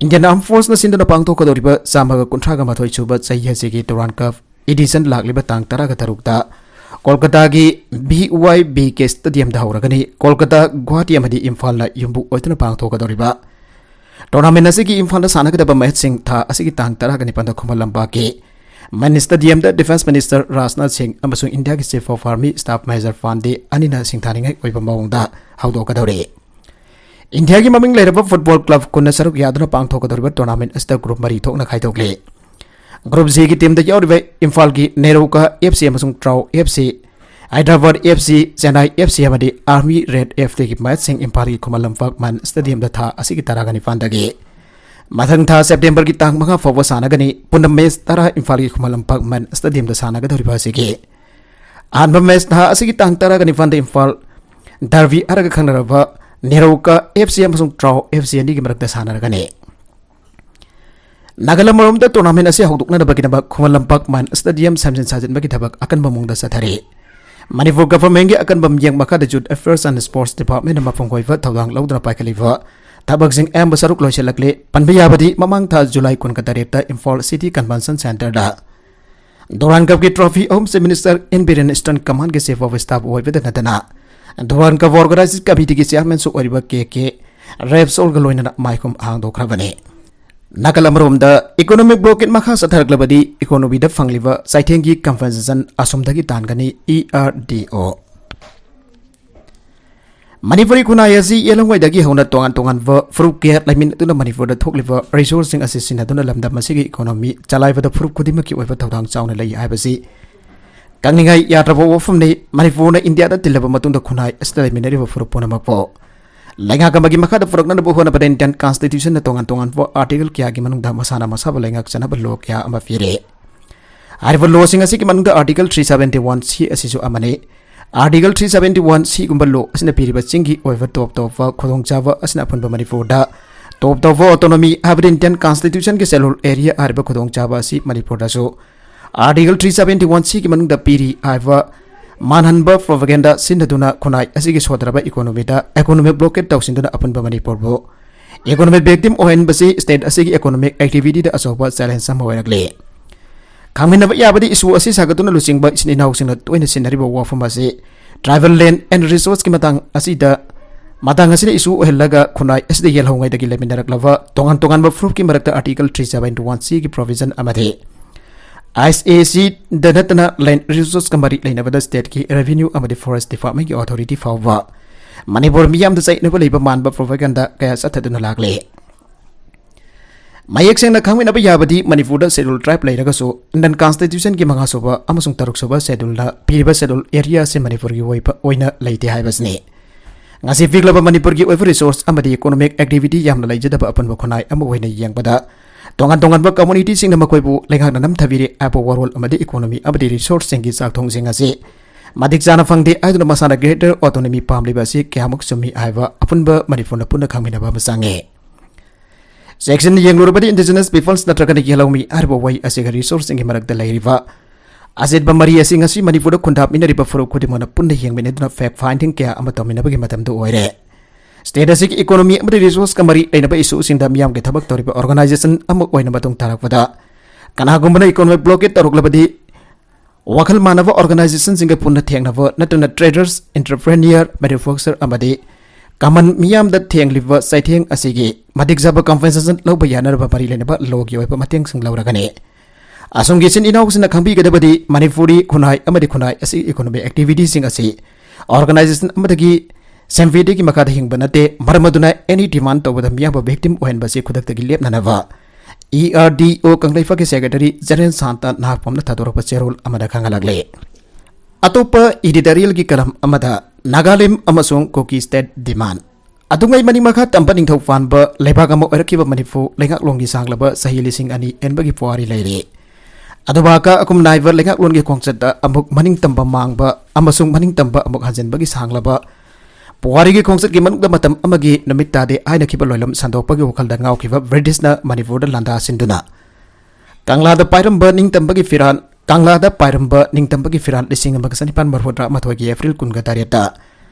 Indian Armed Forceꯅ ꯁꯤꯟꯗꯨꯅ ꯄꯥꯡꯊꯣꯛꯀꯗꯧꯔꯤꯕ ꯆꯥꯝꯃꯒ ꯀꯨꯟꯊ꯭ꯔꯥꯒ ꯃꯥꯊꯣꯏ ꯁꯨꯕ ꯆꯍꯤ ꯑꯁꯤꯒꯤ ꯗꯨꯔꯥꯟ ꯀꯞ edition ꯂꯥꯛꯂꯤꯕ ꯇꯥꯡ ꯇꯔꯥꯒ ꯇꯔꯨꯛꯇ ꯀꯣꯜꯀꯇꯥꯒꯤ B Y B K Stadiumꯗ ꯍꯧꯔꯒꯅꯤ꯫ Kolkata, Guwahati ꯑꯃꯗꯤ ꯏꯝꯐꯥꯜꯅ ꯌꯨꯝꯕꯨ ꯑꯣꯏꯗꯨꯅ ꯄꯥꯡꯊꯣꯛꯀꯗꯧꯔꯤꯕ tournament ꯑꯁꯤꯒꯤ ꯏꯝꯐꯥꯜꯗ ꯁꯥꯟꯅꯒꯗꯕ matchꯁꯤꯡ ꯊꯥ ꯑꯁꯤꯒꯤ ꯇꯥꯡ ꯇꯔꯥꯒ ꯅꯤꯄꯥꯟꯗ ꯈꯨꯃꯟ ꯂꯝꯄꯥꯛꯀꯤ ꯃꯅꯤ Stadiumꯗ Defence Minister ꯔꯥꯖꯅꯥꯊ ꯁꯤꯡ ꯑꯃꯁꯨꯡ ꯏꯟꯗꯤꯌꯥꯒꯤ Chief of Army Staff Major ꯄꯥꯟꯗꯦ ꯑꯅꯤꯅ ꯁꯤꯡꯊꯥꯅꯤꯡꯉꯥꯏ ꯑꯣꯏꯕ ꯃꯑꯣꯡꯗ ꯍꯧꯗꯣꯛꯀꯗꯧꯔꯤ꯫ ꯏꯟꯗꯤꯌꯥꯒꯤ ꯃꯃꯤꯡ ꯂꯩꯔꯕ football club ꯀꯨꯟꯅ ꯁꯔꯨꯛ ꯌꯥꯗꯨꯅ ꯄꯥꯡꯊꯣꯛꯀꯗꯧꯔꯤꯕ tournament ꯑꯁꯤꯗ group ꯃꯔꯤ ꯊꯣꯛꯅ ꯈꯥꯏꯗꯣꯛꯂꯤ꯫ Group Gꯒꯤ teamꯗ ꯌꯥꯎꯔꯤꯕ ꯏꯝꯐꯥꯜꯒꯤ ꯅꯦꯔꯣꯀꯥ F C ꯑꯃꯁꯨꯡ ꯇ꯭ꯔꯥꯎ F C, Hyderabad F C, Chennai F C ꯑꯃꯗꯤ Army Red Fꯗꯒꯤ matchꯁꯤꯡ ꯏꯝꯐꯥꯜꯒꯤ ꯈꯨꯃꯟ ꯂꯝꯄꯥꯛ ꯃꯟ Stadiumꯗ ꯊꯥ ꯑꯁꯤꯒꯤ ꯇꯔꯥꯒ ꯅꯤꯄꯥꯟꯗꯒꯤ ꯃꯊꯪ ꯊꯥ Septemberꯒꯤ ꯇꯥꯡ ꯃꯉꯥ ꯐꯥꯎꯕ ꯁꯥꯟꯅꯒꯅꯤ꯫ ꯄꯨꯟꯅ match ꯇꯔꯥ ꯏꯝꯐꯥꯜꯒꯤ ꯈꯨꯃꯟ ꯂꯝꯄꯥꯛ ꯃꯟ Stadiumꯗ ꯁꯥꯟꯅꯒꯗꯧꯔꯤꯕ ꯑꯁꯤꯒꯤ ꯑꯍꯥꯟꯕ match ꯊꯥ ꯑꯁꯤꯒꯤ ꯇꯥꯡ ꯇꯔꯥꯒ ꯅꯤꯄꯥꯟꯗ ꯏꯝꯐꯥꯜ Derby ꯍꯥꯏꯔꯒ ꯈꯪꯅꯔꯕ ꯅꯦꯔꯣꯀꯥ ꯑꯦꯐ ꯁꯤ ꯑꯃꯁꯨꯡ ꯇ꯭ꯔꯥꯎ ꯑꯦꯐ ꯁꯤ ꯑꯅꯤꯒꯤ ꯃꯔꯛꯇ ꯁꯥꯟꯅꯔꯒꯅꯤ꯫ ꯅꯥꯒꯥꯂꯝ ꯃꯔꯣꯝꯗ tournament ꯑꯁꯤ ꯍꯧꯗꯣꯛꯅꯅꯕꯒꯤꯗꯃꯛ ꯈꯨꯃꯟ ꯂꯝꯄꯥꯛ ꯃꯥꯟ stadium ꯁꯦꯝꯖꯤꯟ ꯁꯥꯖꯤꯟꯕꯒꯤ ꯊꯕꯛ ꯑꯀꯟꯕ ꯃꯑꯣꯡꯗ ꯆꯠꯊꯔꯤ꯫ ꯃꯅꯤꯄꯨꯔ governmentꯀꯤ ꯑꯀꯟꯕ ꯃꯤꯠꯌꯦꯡ ꯃꯈꯥꯗ Youth Affairs and Sports Departmentꯅ ꯃꯄꯨꯡ ꯑꯣꯏꯕ ꯊꯧꯗꯥꯡ ꯂꯧꯗꯨꯅ ꯄꯥꯏꯈꯠꯂꯤꯕ ꯊꯕꯛꯁꯤꯡ ꯑꯌꯥꯝꯕ ꯁꯔꯨꯛ ꯂꯣꯏꯁꯤꯜꯂꯛꯂꯦ꯫ ꯄꯟꯕ ꯌꯥꯕꯗꯤ ꯃꯃꯥꯡ ꯊꯥ ꯖꯨꯂꯥꯏ ꯀꯨꯟꯒ ꯇꯔꯦꯠꯇ Imphal City Convention Centreꯗ Durand Cupꯀꯤ trophy ꯑꯍꯨꯝ Chief Minister N Biren Eastern Commandꯀꯤ Chief of Staff ꯑꯣꯏꯕꯗ ꯅꯠꯇꯅ Durand Cup Organizing Committeeꯒꯤ Chairmanꯁꯨ ꯑꯣꯏꯔꯤꯕ ꯀꯦ ꯀꯦ ꯔꯦꯞꯁꯣꯜꯒ ꯂꯣꯏꯅꯅ ꯃꯥꯏꯈꯨꯝ ꯍꯥꯡꯗꯣꯛꯈ꯭ꯔꯕꯅꯤ꯫ ꯅꯥꯀꯜ ꯑꯃꯔꯣꯝꯗ economic blockade ꯃꯈꯥ ꯆꯠꯊꯔꯛꯂꯕꯗꯤ economyꯗ ꯐꯪꯂꯤꯕ ꯆꯩꯊꯦꯡꯒꯤ compensation ꯑꯁꯣꯝꯗꯒꯤ ꯇꯥꯟꯒꯅꯤ, E R D O꯫ Manipuri ꯈꯨꯟꯅꯥꯏ ꯑꯁꯤ ꯌꯦꯜꯍꯧꯉꯩꯗꯒꯤ ꯍꯧꯅ ꯇꯣꯉꯥꯟ ꯇꯣꯉꯥꯟꯕ ꯐꯨꯔꯨꯞ ꯀꯌꯥ ꯂꯩꯃꯤꯟꯅꯗꯨꯅ ꯃꯅꯤꯄꯨꯔꯗ ꯊꯣꯛꯂꯤꯕ resourceꯁꯤꯡ ꯑꯁꯤ ꯁꯤꯖꯤꯟꯅꯗꯨꯅ ꯂꯝꯗꯝ ꯑꯁꯤꯒꯤ economy ꯆꯂꯥꯏꯕꯗ ꯐꯨꯔꯨꯞ ꯈꯨꯗꯤꯡꯃꯛꯀꯤ ꯑꯣꯏꯕ ꯊꯧꯗꯥꯡ ꯆꯥꯎꯅ ꯂꯩ ꯍꯥꯏꯕꯁꯤ ꯈꯪꯅꯤꯡꯉꯥꯏ ꯌꯥꯗ꯭ꯔꯕ ꯋꯥꯐꯝꯅꯤ꯫ ꯃꯅꯤꯄꯨꯔꯅ ꯏꯟꯗꯤꯌꯥꯗ ꯇꯤꯜꯂꯕ ꯃꯇꯨꯡꯗ ꯈꯨꯟꯅꯥꯏ ꯑꯁꯤꯗ ꯂꯩꯃꯤꯟꯅꯔꯤꯕ ꯐꯨꯔꯨꯞ ꯄꯨꯝꯅꯃꯛꯄꯨ ꯂꯩꯉꯥꯛ ꯑꯃꯒꯤ ꯃꯈꯥꯗ ꯄꯨꯔꯛꯅꯅꯕ ꯍꯣꯠꯅꯕꯗ Indian Constitutionꯅ ꯇꯣꯉꯥꯟ ꯇꯣꯉꯥꯟꯕ article ꯀꯌꯥꯒꯤ ꯃꯅꯨꯡꯗ ꯃꯁꯥꯅ ꯃꯁꯥꯕꯨ ꯂꯩꯉꯥꯛꯆꯅꯕ law ꯀꯌꯥ ꯑꯃ ꯄꯤꯔꯤ꯫ ꯍꯥꯏꯔꯤꯕ lawꯁꯤꯡ ꯑꯁꯤꯒꯤ ꯃꯅꯨꯡꯗ Article three seventy one C ꯑꯁꯤꯁꯨ ꯑꯃꯅꯤ꯫ Article three seventy one Cꯒꯨꯝꯕ law ꯑꯁꯤꯅ ꯄꯤꯔꯤꯕꯁꯤꯡꯒꯤ ꯑꯣꯏꯕ ꯇꯣꯞ ꯇꯣꯞꯄ ꯈꯨꯗꯣꯡꯆꯥꯕ ꯑꯁꯤꯅ ꯑꯄꯨꯟꯕ ꯃꯅꯤꯄꯨꯔꯗ ꯇꯣꯞ ꯇꯣꯞꯄ autonomy ꯍꯥꯏꯕꯗꯤ Indian Constitutionꯒꯤ Scheduled Area ꯍꯥꯏꯔꯤꯕ ꯈꯨꯗꯣꯡꯆꯥꯕ ꯑꯁꯤ ꯃꯅꯤꯄꯨꯔꯗꯁꯨ Article three seventy one Cꯒꯤ ꯃꯅꯨꯡꯗ ꯄꯤꯔꯤ ꯍꯥꯏꯕ ꯃꯥꯟꯍꯟꯕ propaganda ꯁꯤꯖꯤꯟꯅꯗꯨꯅ ꯈꯨꯟꯅꯥꯏ ꯑꯁꯤꯒꯤ ꯁꯣꯠꯊꯔꯕ economyꯗ economic blockade ꯇꯧꯁꯤꯟꯗꯨꯅ ꯑꯄꯨꯟꯕ ꯃꯅꯤꯄꯨꯔꯕꯨ economic victim ꯑꯣꯏꯍꯟꯕꯁꯤ state ꯑꯁꯤꯒꯤ economic activityꯗ ꯑꯆꯧꯕ challenge ꯑꯃ ꯑꯣꯏꯔꯛꯂꯤ꯫ ꯈꯪꯃꯤꯟꯅꯕ ꯌꯥꯕꯗꯤ issue ꯑꯁꯤ ꯁꯥꯒꯠꯇꯨꯅ ꯂꯨꯆꯤꯡꯕ ꯏꯆꯤꯟ ꯏꯅꯥꯎꯁꯤꯡꯅ ꯇꯣꯏꯅ ꯁꯤꯟꯅꯔꯤꯕ ꯋꯥꯐꯝ ꯑꯁꯤ tribal land and resourceꯀꯤ ꯃꯇꯥꯡ ꯑꯁꯤꯗ, ꯃꯇꯥꯡ ꯑꯁꯤꯗ issue ꯑꯣꯏꯍꯜꯂꯒ ꯈꯨꯟꯅꯥꯏ ꯑꯁꯤꯗ ꯌꯦꯜꯍꯧꯉꯩꯗꯒꯤ ꯂꯩꯃꯤꯟꯅꯔꯛꯂꯕ ꯇꯣꯉꯥꯟ ꯇꯣꯉꯥꯟꯕ ꯐꯨꯔꯨꯞꯀꯤ ꯃꯔꯛꯇ Article three seventy one Cꯒꯤ provision ꯑꯃꯗꯤ ISACꯗ ꯅꯠꯇꯅ land resourceꯀ ꯃꯔꯤ ꯂꯩꯅꯕꯗ stateꯀꯤ revenue ꯑꯃꯗꯤ forest departmentꯀꯤ authority ꯐꯥꯎꯕ ꯃꯅꯤꯄꯨꯔ ꯃꯤꯌꯥꯝꯗ ꯆꯩꯅꯕ ꯂꯩꯕ ꯃꯥꯟꯕ propaganda ꯀꯌꯥ ꯆꯠꯊꯗꯨꯅ ꯂꯥꯛꯂꯤ꯫ ꯃꯌꯦꯛ ꯁꯦꯡꯅ ꯈꯪꯃꯤꯟꯅꯕ ꯌꯥꯕꯗꯤ ꯃꯅꯤꯄꯨꯔꯗ Scheduled Tribe ꯂꯩꯔꯒꯁꯨ Indian Constitutionꯒꯤ ꯃꯉꯥꯁꯨꯕ ꯑꯃꯁꯨꯡ ꯇꯔꯨꯛꯁꯨꯕ Schedulena ꯄꯤꯔꯤꯕ Scheduled Area ꯑꯁꯤ ꯃꯅꯤꯄꯨꯔꯒꯤ ꯑꯣꯏꯕ ꯑꯣꯏꯅ ꯂꯩꯇꯦ ꯍꯥꯏꯕꯁꯤꯅꯤ꯫ ꯉꯁꯤ ꯄꯤꯛꯂꯕ ꯃꯅꯤꯄꯨꯔꯒꯤ ꯑꯣꯏꯕ resource ꯑꯃꯗꯤ economic activity ꯌꯥꯝꯅ ꯂꯩꯖꯗꯕ ꯑꯄꯨꯟꯕ ꯈꯨꯟꯅꯥꯏ ꯑꯃ ꯑꯣꯏꯅ ꯌꯦꯡꯕꯗ ꯇꯣꯉꯥꯟ ꯇꯣꯉꯥꯟꯕ communityꯁꯤꯡꯅ ꯃꯈꯣꯏꯕꯨ ꯂꯩꯉꯥꯛꯅ ꯅꯝꯊꯕꯤꯔꯦ ꯍꯥꯏꯕ ꯋꯥꯔꯣꯜ ꯑꯃꯗꯤ economy ꯑꯃꯗꯤ resourceꯁꯤꯡꯒꯤ ꯆꯥꯛꯊꯣꯡꯁꯤꯡ ꯑꯁꯤ ꯃꯇꯤꯛ ꯆꯥꯅ ꯐꯪꯗꯦ ꯍꯥꯏꯗꯨꯅ ꯃꯁꯥꯅ greater autonomy ꯄꯥꯝꯂꯤꯕ ꯑꯁꯤ ꯀꯌꯥꯃꯨꯛ ꯆꯨꯝꯃꯤ ꯍꯥꯏꯕ ꯑꯄꯨꯟꯕ ꯃꯅꯤꯄꯨꯔꯅ ꯄꯨꯟꯅ ꯈꯪꯃꯤꯟꯅꯕ ꯑꯃ ꯆꯪꯉꯦ꯫ ꯆꯦꯛꯁꯤꯟꯅ ꯌꯦꯡꯂꯨꯔꯕꯗꯤ indigenous peoples ꯅꯠꯇ꯭ꯔꯒꯅ ꯌꯦꯜꯍꯧꯃꯤ ꯍꯥꯏꯔꯤꯕ ꯋꯥꯍꯩ ꯑꯁꯤꯒ resource ꯁꯤꯡꯒꯤ ꯃꯔꯛꯇ ꯂꯩꯔꯤꯕ ꯑꯆꯦꯠꯄ ꯃꯔꯤ ꯑꯁꯤ ꯉꯁꯤ ꯃꯅꯤꯄꯨꯔꯗ ꯈꯨꯟꯗꯥꯃꯤꯟꯅꯔꯤꯕ ꯐꯨꯔꯨꯞ ꯈꯨꯗꯤꯡꯃꯛꯅ ꯄꯨꯟꯅ ꯌꯦꯡꯃꯤꯟꯅꯗꯨꯅ fact finding ꯀꯌꯥ ꯑꯃ ꯇꯧꯃꯤꯟꯅꯕꯒꯤ ꯃꯇꯝꯗꯨ ꯑꯣꯏꯔꯦ꯫ State ꯑꯁꯤꯒꯤ economy ꯑꯃꯗꯤ resource ꯀ ꯃꯔꯤ ꯂꯩꯅꯕ issue ꯁꯤꯡꯗ ꯃꯤꯌꯥꯝꯒꯤ ꯊꯕꯛ ꯇꯧꯔꯤꯕ organization ꯑꯃ ꯑꯣꯏꯅ ꯃꯇꯨꯡ ꯇꯥꯔꯛꯄꯗ ꯀꯅꯥꯒꯨꯝꯕꯅ economic blockade ꯇꯧꯔꯛꯂꯕꯗꯤ ꯋꯥꯈꯜ ꯃꯥꯟꯅꯕ organization ꯁꯤꯡꯒ ꯄꯨꯟꯅ ꯊꯦꯡꯅꯕ ꯅꯠꯇ꯭ꯔꯒ traders, entrepreneur, manufacturer ꯑꯃꯗꯤ common ꯃꯤꯌꯥꯝꯗ ꯊꯦꯡꯂꯤꯕ ꯆꯩꯊꯦꯡ ꯑꯁꯤꯒꯤ ꯃꯇꯤꯛ ꯆꯥꯕ compensation ꯂꯧꯕ ꯌꯥꯅꯅꯕ ꯃꯔꯤ ꯂꯩꯅꯕ law ꯒꯤ ꯑꯣꯏꯕ ꯃꯇꯦꯡꯁꯤꯡ ꯂꯧꯔꯒꯅꯤ꯫ ꯑꯁꯣꯝꯒꯤ ꯏꯆꯤꯟ ꯏꯅꯥꯎꯁꯤꯡꯅ ꯈꯪꯕꯤꯒꯗꯕꯗꯤ ꯃꯅꯤꯄꯨꯔꯤ ꯈꯨꯟꯅꯥꯏ ꯑꯃꯗꯤ ꯈꯨꯟꯅꯥꯏ ꯑꯁꯤ economic activity ꯁꯤꯡ ꯑꯁꯤ organization ꯑꯃꯗꯒꯤ ꯁꯦꯟꯐꯤꯗꯒꯤ ꯃꯈꯥꯗ ꯍꯤꯡꯕ ꯅꯠꯇꯦ꯫ ꯃꯔꯝ ꯑꯗꯨꯅ any demand ꯇꯧꯕꯗ ꯃꯤꯌꯥꯝꯕꯨ victim ꯑꯣꯏꯍꯟꯕꯁꯤ ꯈꯨꯗꯛꯇꯒꯤ ꯂꯦꯞꯅꯅꯕ E R D O ꯀꯪꯂꯩꯄꯥꯛꯀꯤ Secretary General ꯁꯥꯟꯇ ꯅꯍꯥꯛꯄꯝꯅ ꯊꯥꯗꯣꯔꯛꯄ ꯆꯦꯔꯣꯜ ꯑꯃꯗ ꯈꯪꯍꯜꯂꯛꯂꯤ꯫ ꯑꯇꯣꯞꯄ editorial ꯒꯤ column ꯑꯃꯗ ꯅꯥꯒꯥꯂꯦꯟ ꯑꯃꯁꯨꯡ ꯀꯨꯀꯤ state demand꯫ ꯑꯗꯨꯉꯩ ꯃꯅꯤꯡ ꯃꯈꯥ ꯇꯝꯕ ꯅꯤꯡꯊꯧ ꯄꯥꯟꯕ ꯂꯩꯕꯥꯛ ꯑꯃ ꯑꯣꯏꯔꯛꯈꯤꯕ ꯃꯅꯤꯄꯨꯔ ꯂꯩꯉꯥꯛꯂꯣꯟꯒꯤ ꯁꯥꯡꯂꯕ ꯆꯍꯤ ꯂꯤꯁꯤꯡ ꯑꯅꯤ ꯍꯦꯟꯕꯒꯤ ꯄꯨꯋꯥꯔꯤ ꯂꯩꯔꯤ꯫ ꯑꯗꯨꯕꯥꯀ ꯑꯀꯨꯝ ꯅꯥꯏꯕ ꯂꯩꯉꯥꯛꯂꯣꯟꯒꯤ ꯈꯣꯡꯆꯠꯇ ꯑꯃꯨꯛ ꯃꯅꯤꯡ ꯇꯝꯕ ꯃꯥꯡꯕ ꯑꯃꯁꯨꯡ ꯃꯅꯤꯡ ꯇꯝꯕ ꯑꯃꯨꯛ ꯍꯟꯖꯤꯟꯕꯒꯤ ꯁꯥꯡꯂꯕ ꯄꯨꯋꯥꯔꯤꯒꯤ ꯈꯣꯡꯆꯠꯀꯤ ꯃꯅꯨꯡꯗ ꯃꯇꯝ ꯑꯃꯒꯤ ꯅꯨꯃꯤꯠ ꯇꯥꯗꯦ ꯍꯥꯏꯅꯈꯤꯕ ꯂꯣꯏꯂꯝ ꯁꯟꯗꯣꯛꯄꯒꯤ ꯋꯥꯈꯜꯗ ꯉꯥꯎꯈꯤꯕ ꯕ꯭ꯔꯤꯇꯤꯁꯅ ꯃꯅꯤꯄꯨꯔꯗ ꯂꯥꯟꯗꯥ ꯁꯤꯟꯗꯨꯅ ꯀꯪꯂꯥꯗ ꯄꯥꯏꯔꯝꯕ ꯅꯤꯡꯇꯝꯕꯒꯤ ꯐꯤꯔꯥꯜ, ꯀꯪꯂꯥꯗ ꯄꯥꯏꯔꯝꯕ ꯅꯤꯡꯇꯝꯕꯒꯤ ꯐꯤꯔꯥꯜ ꯂꯤꯁꯤꯡ ꯑꯃꯒ ꯆꯅꯤꯄꯥꯟ ꯃꯔꯤꯐꯨꯇꯔꯥ ꯃꯥꯊꯣꯏꯒꯤ April ꯀꯨꯟꯒ ꯇꯔꯦꯠꯇ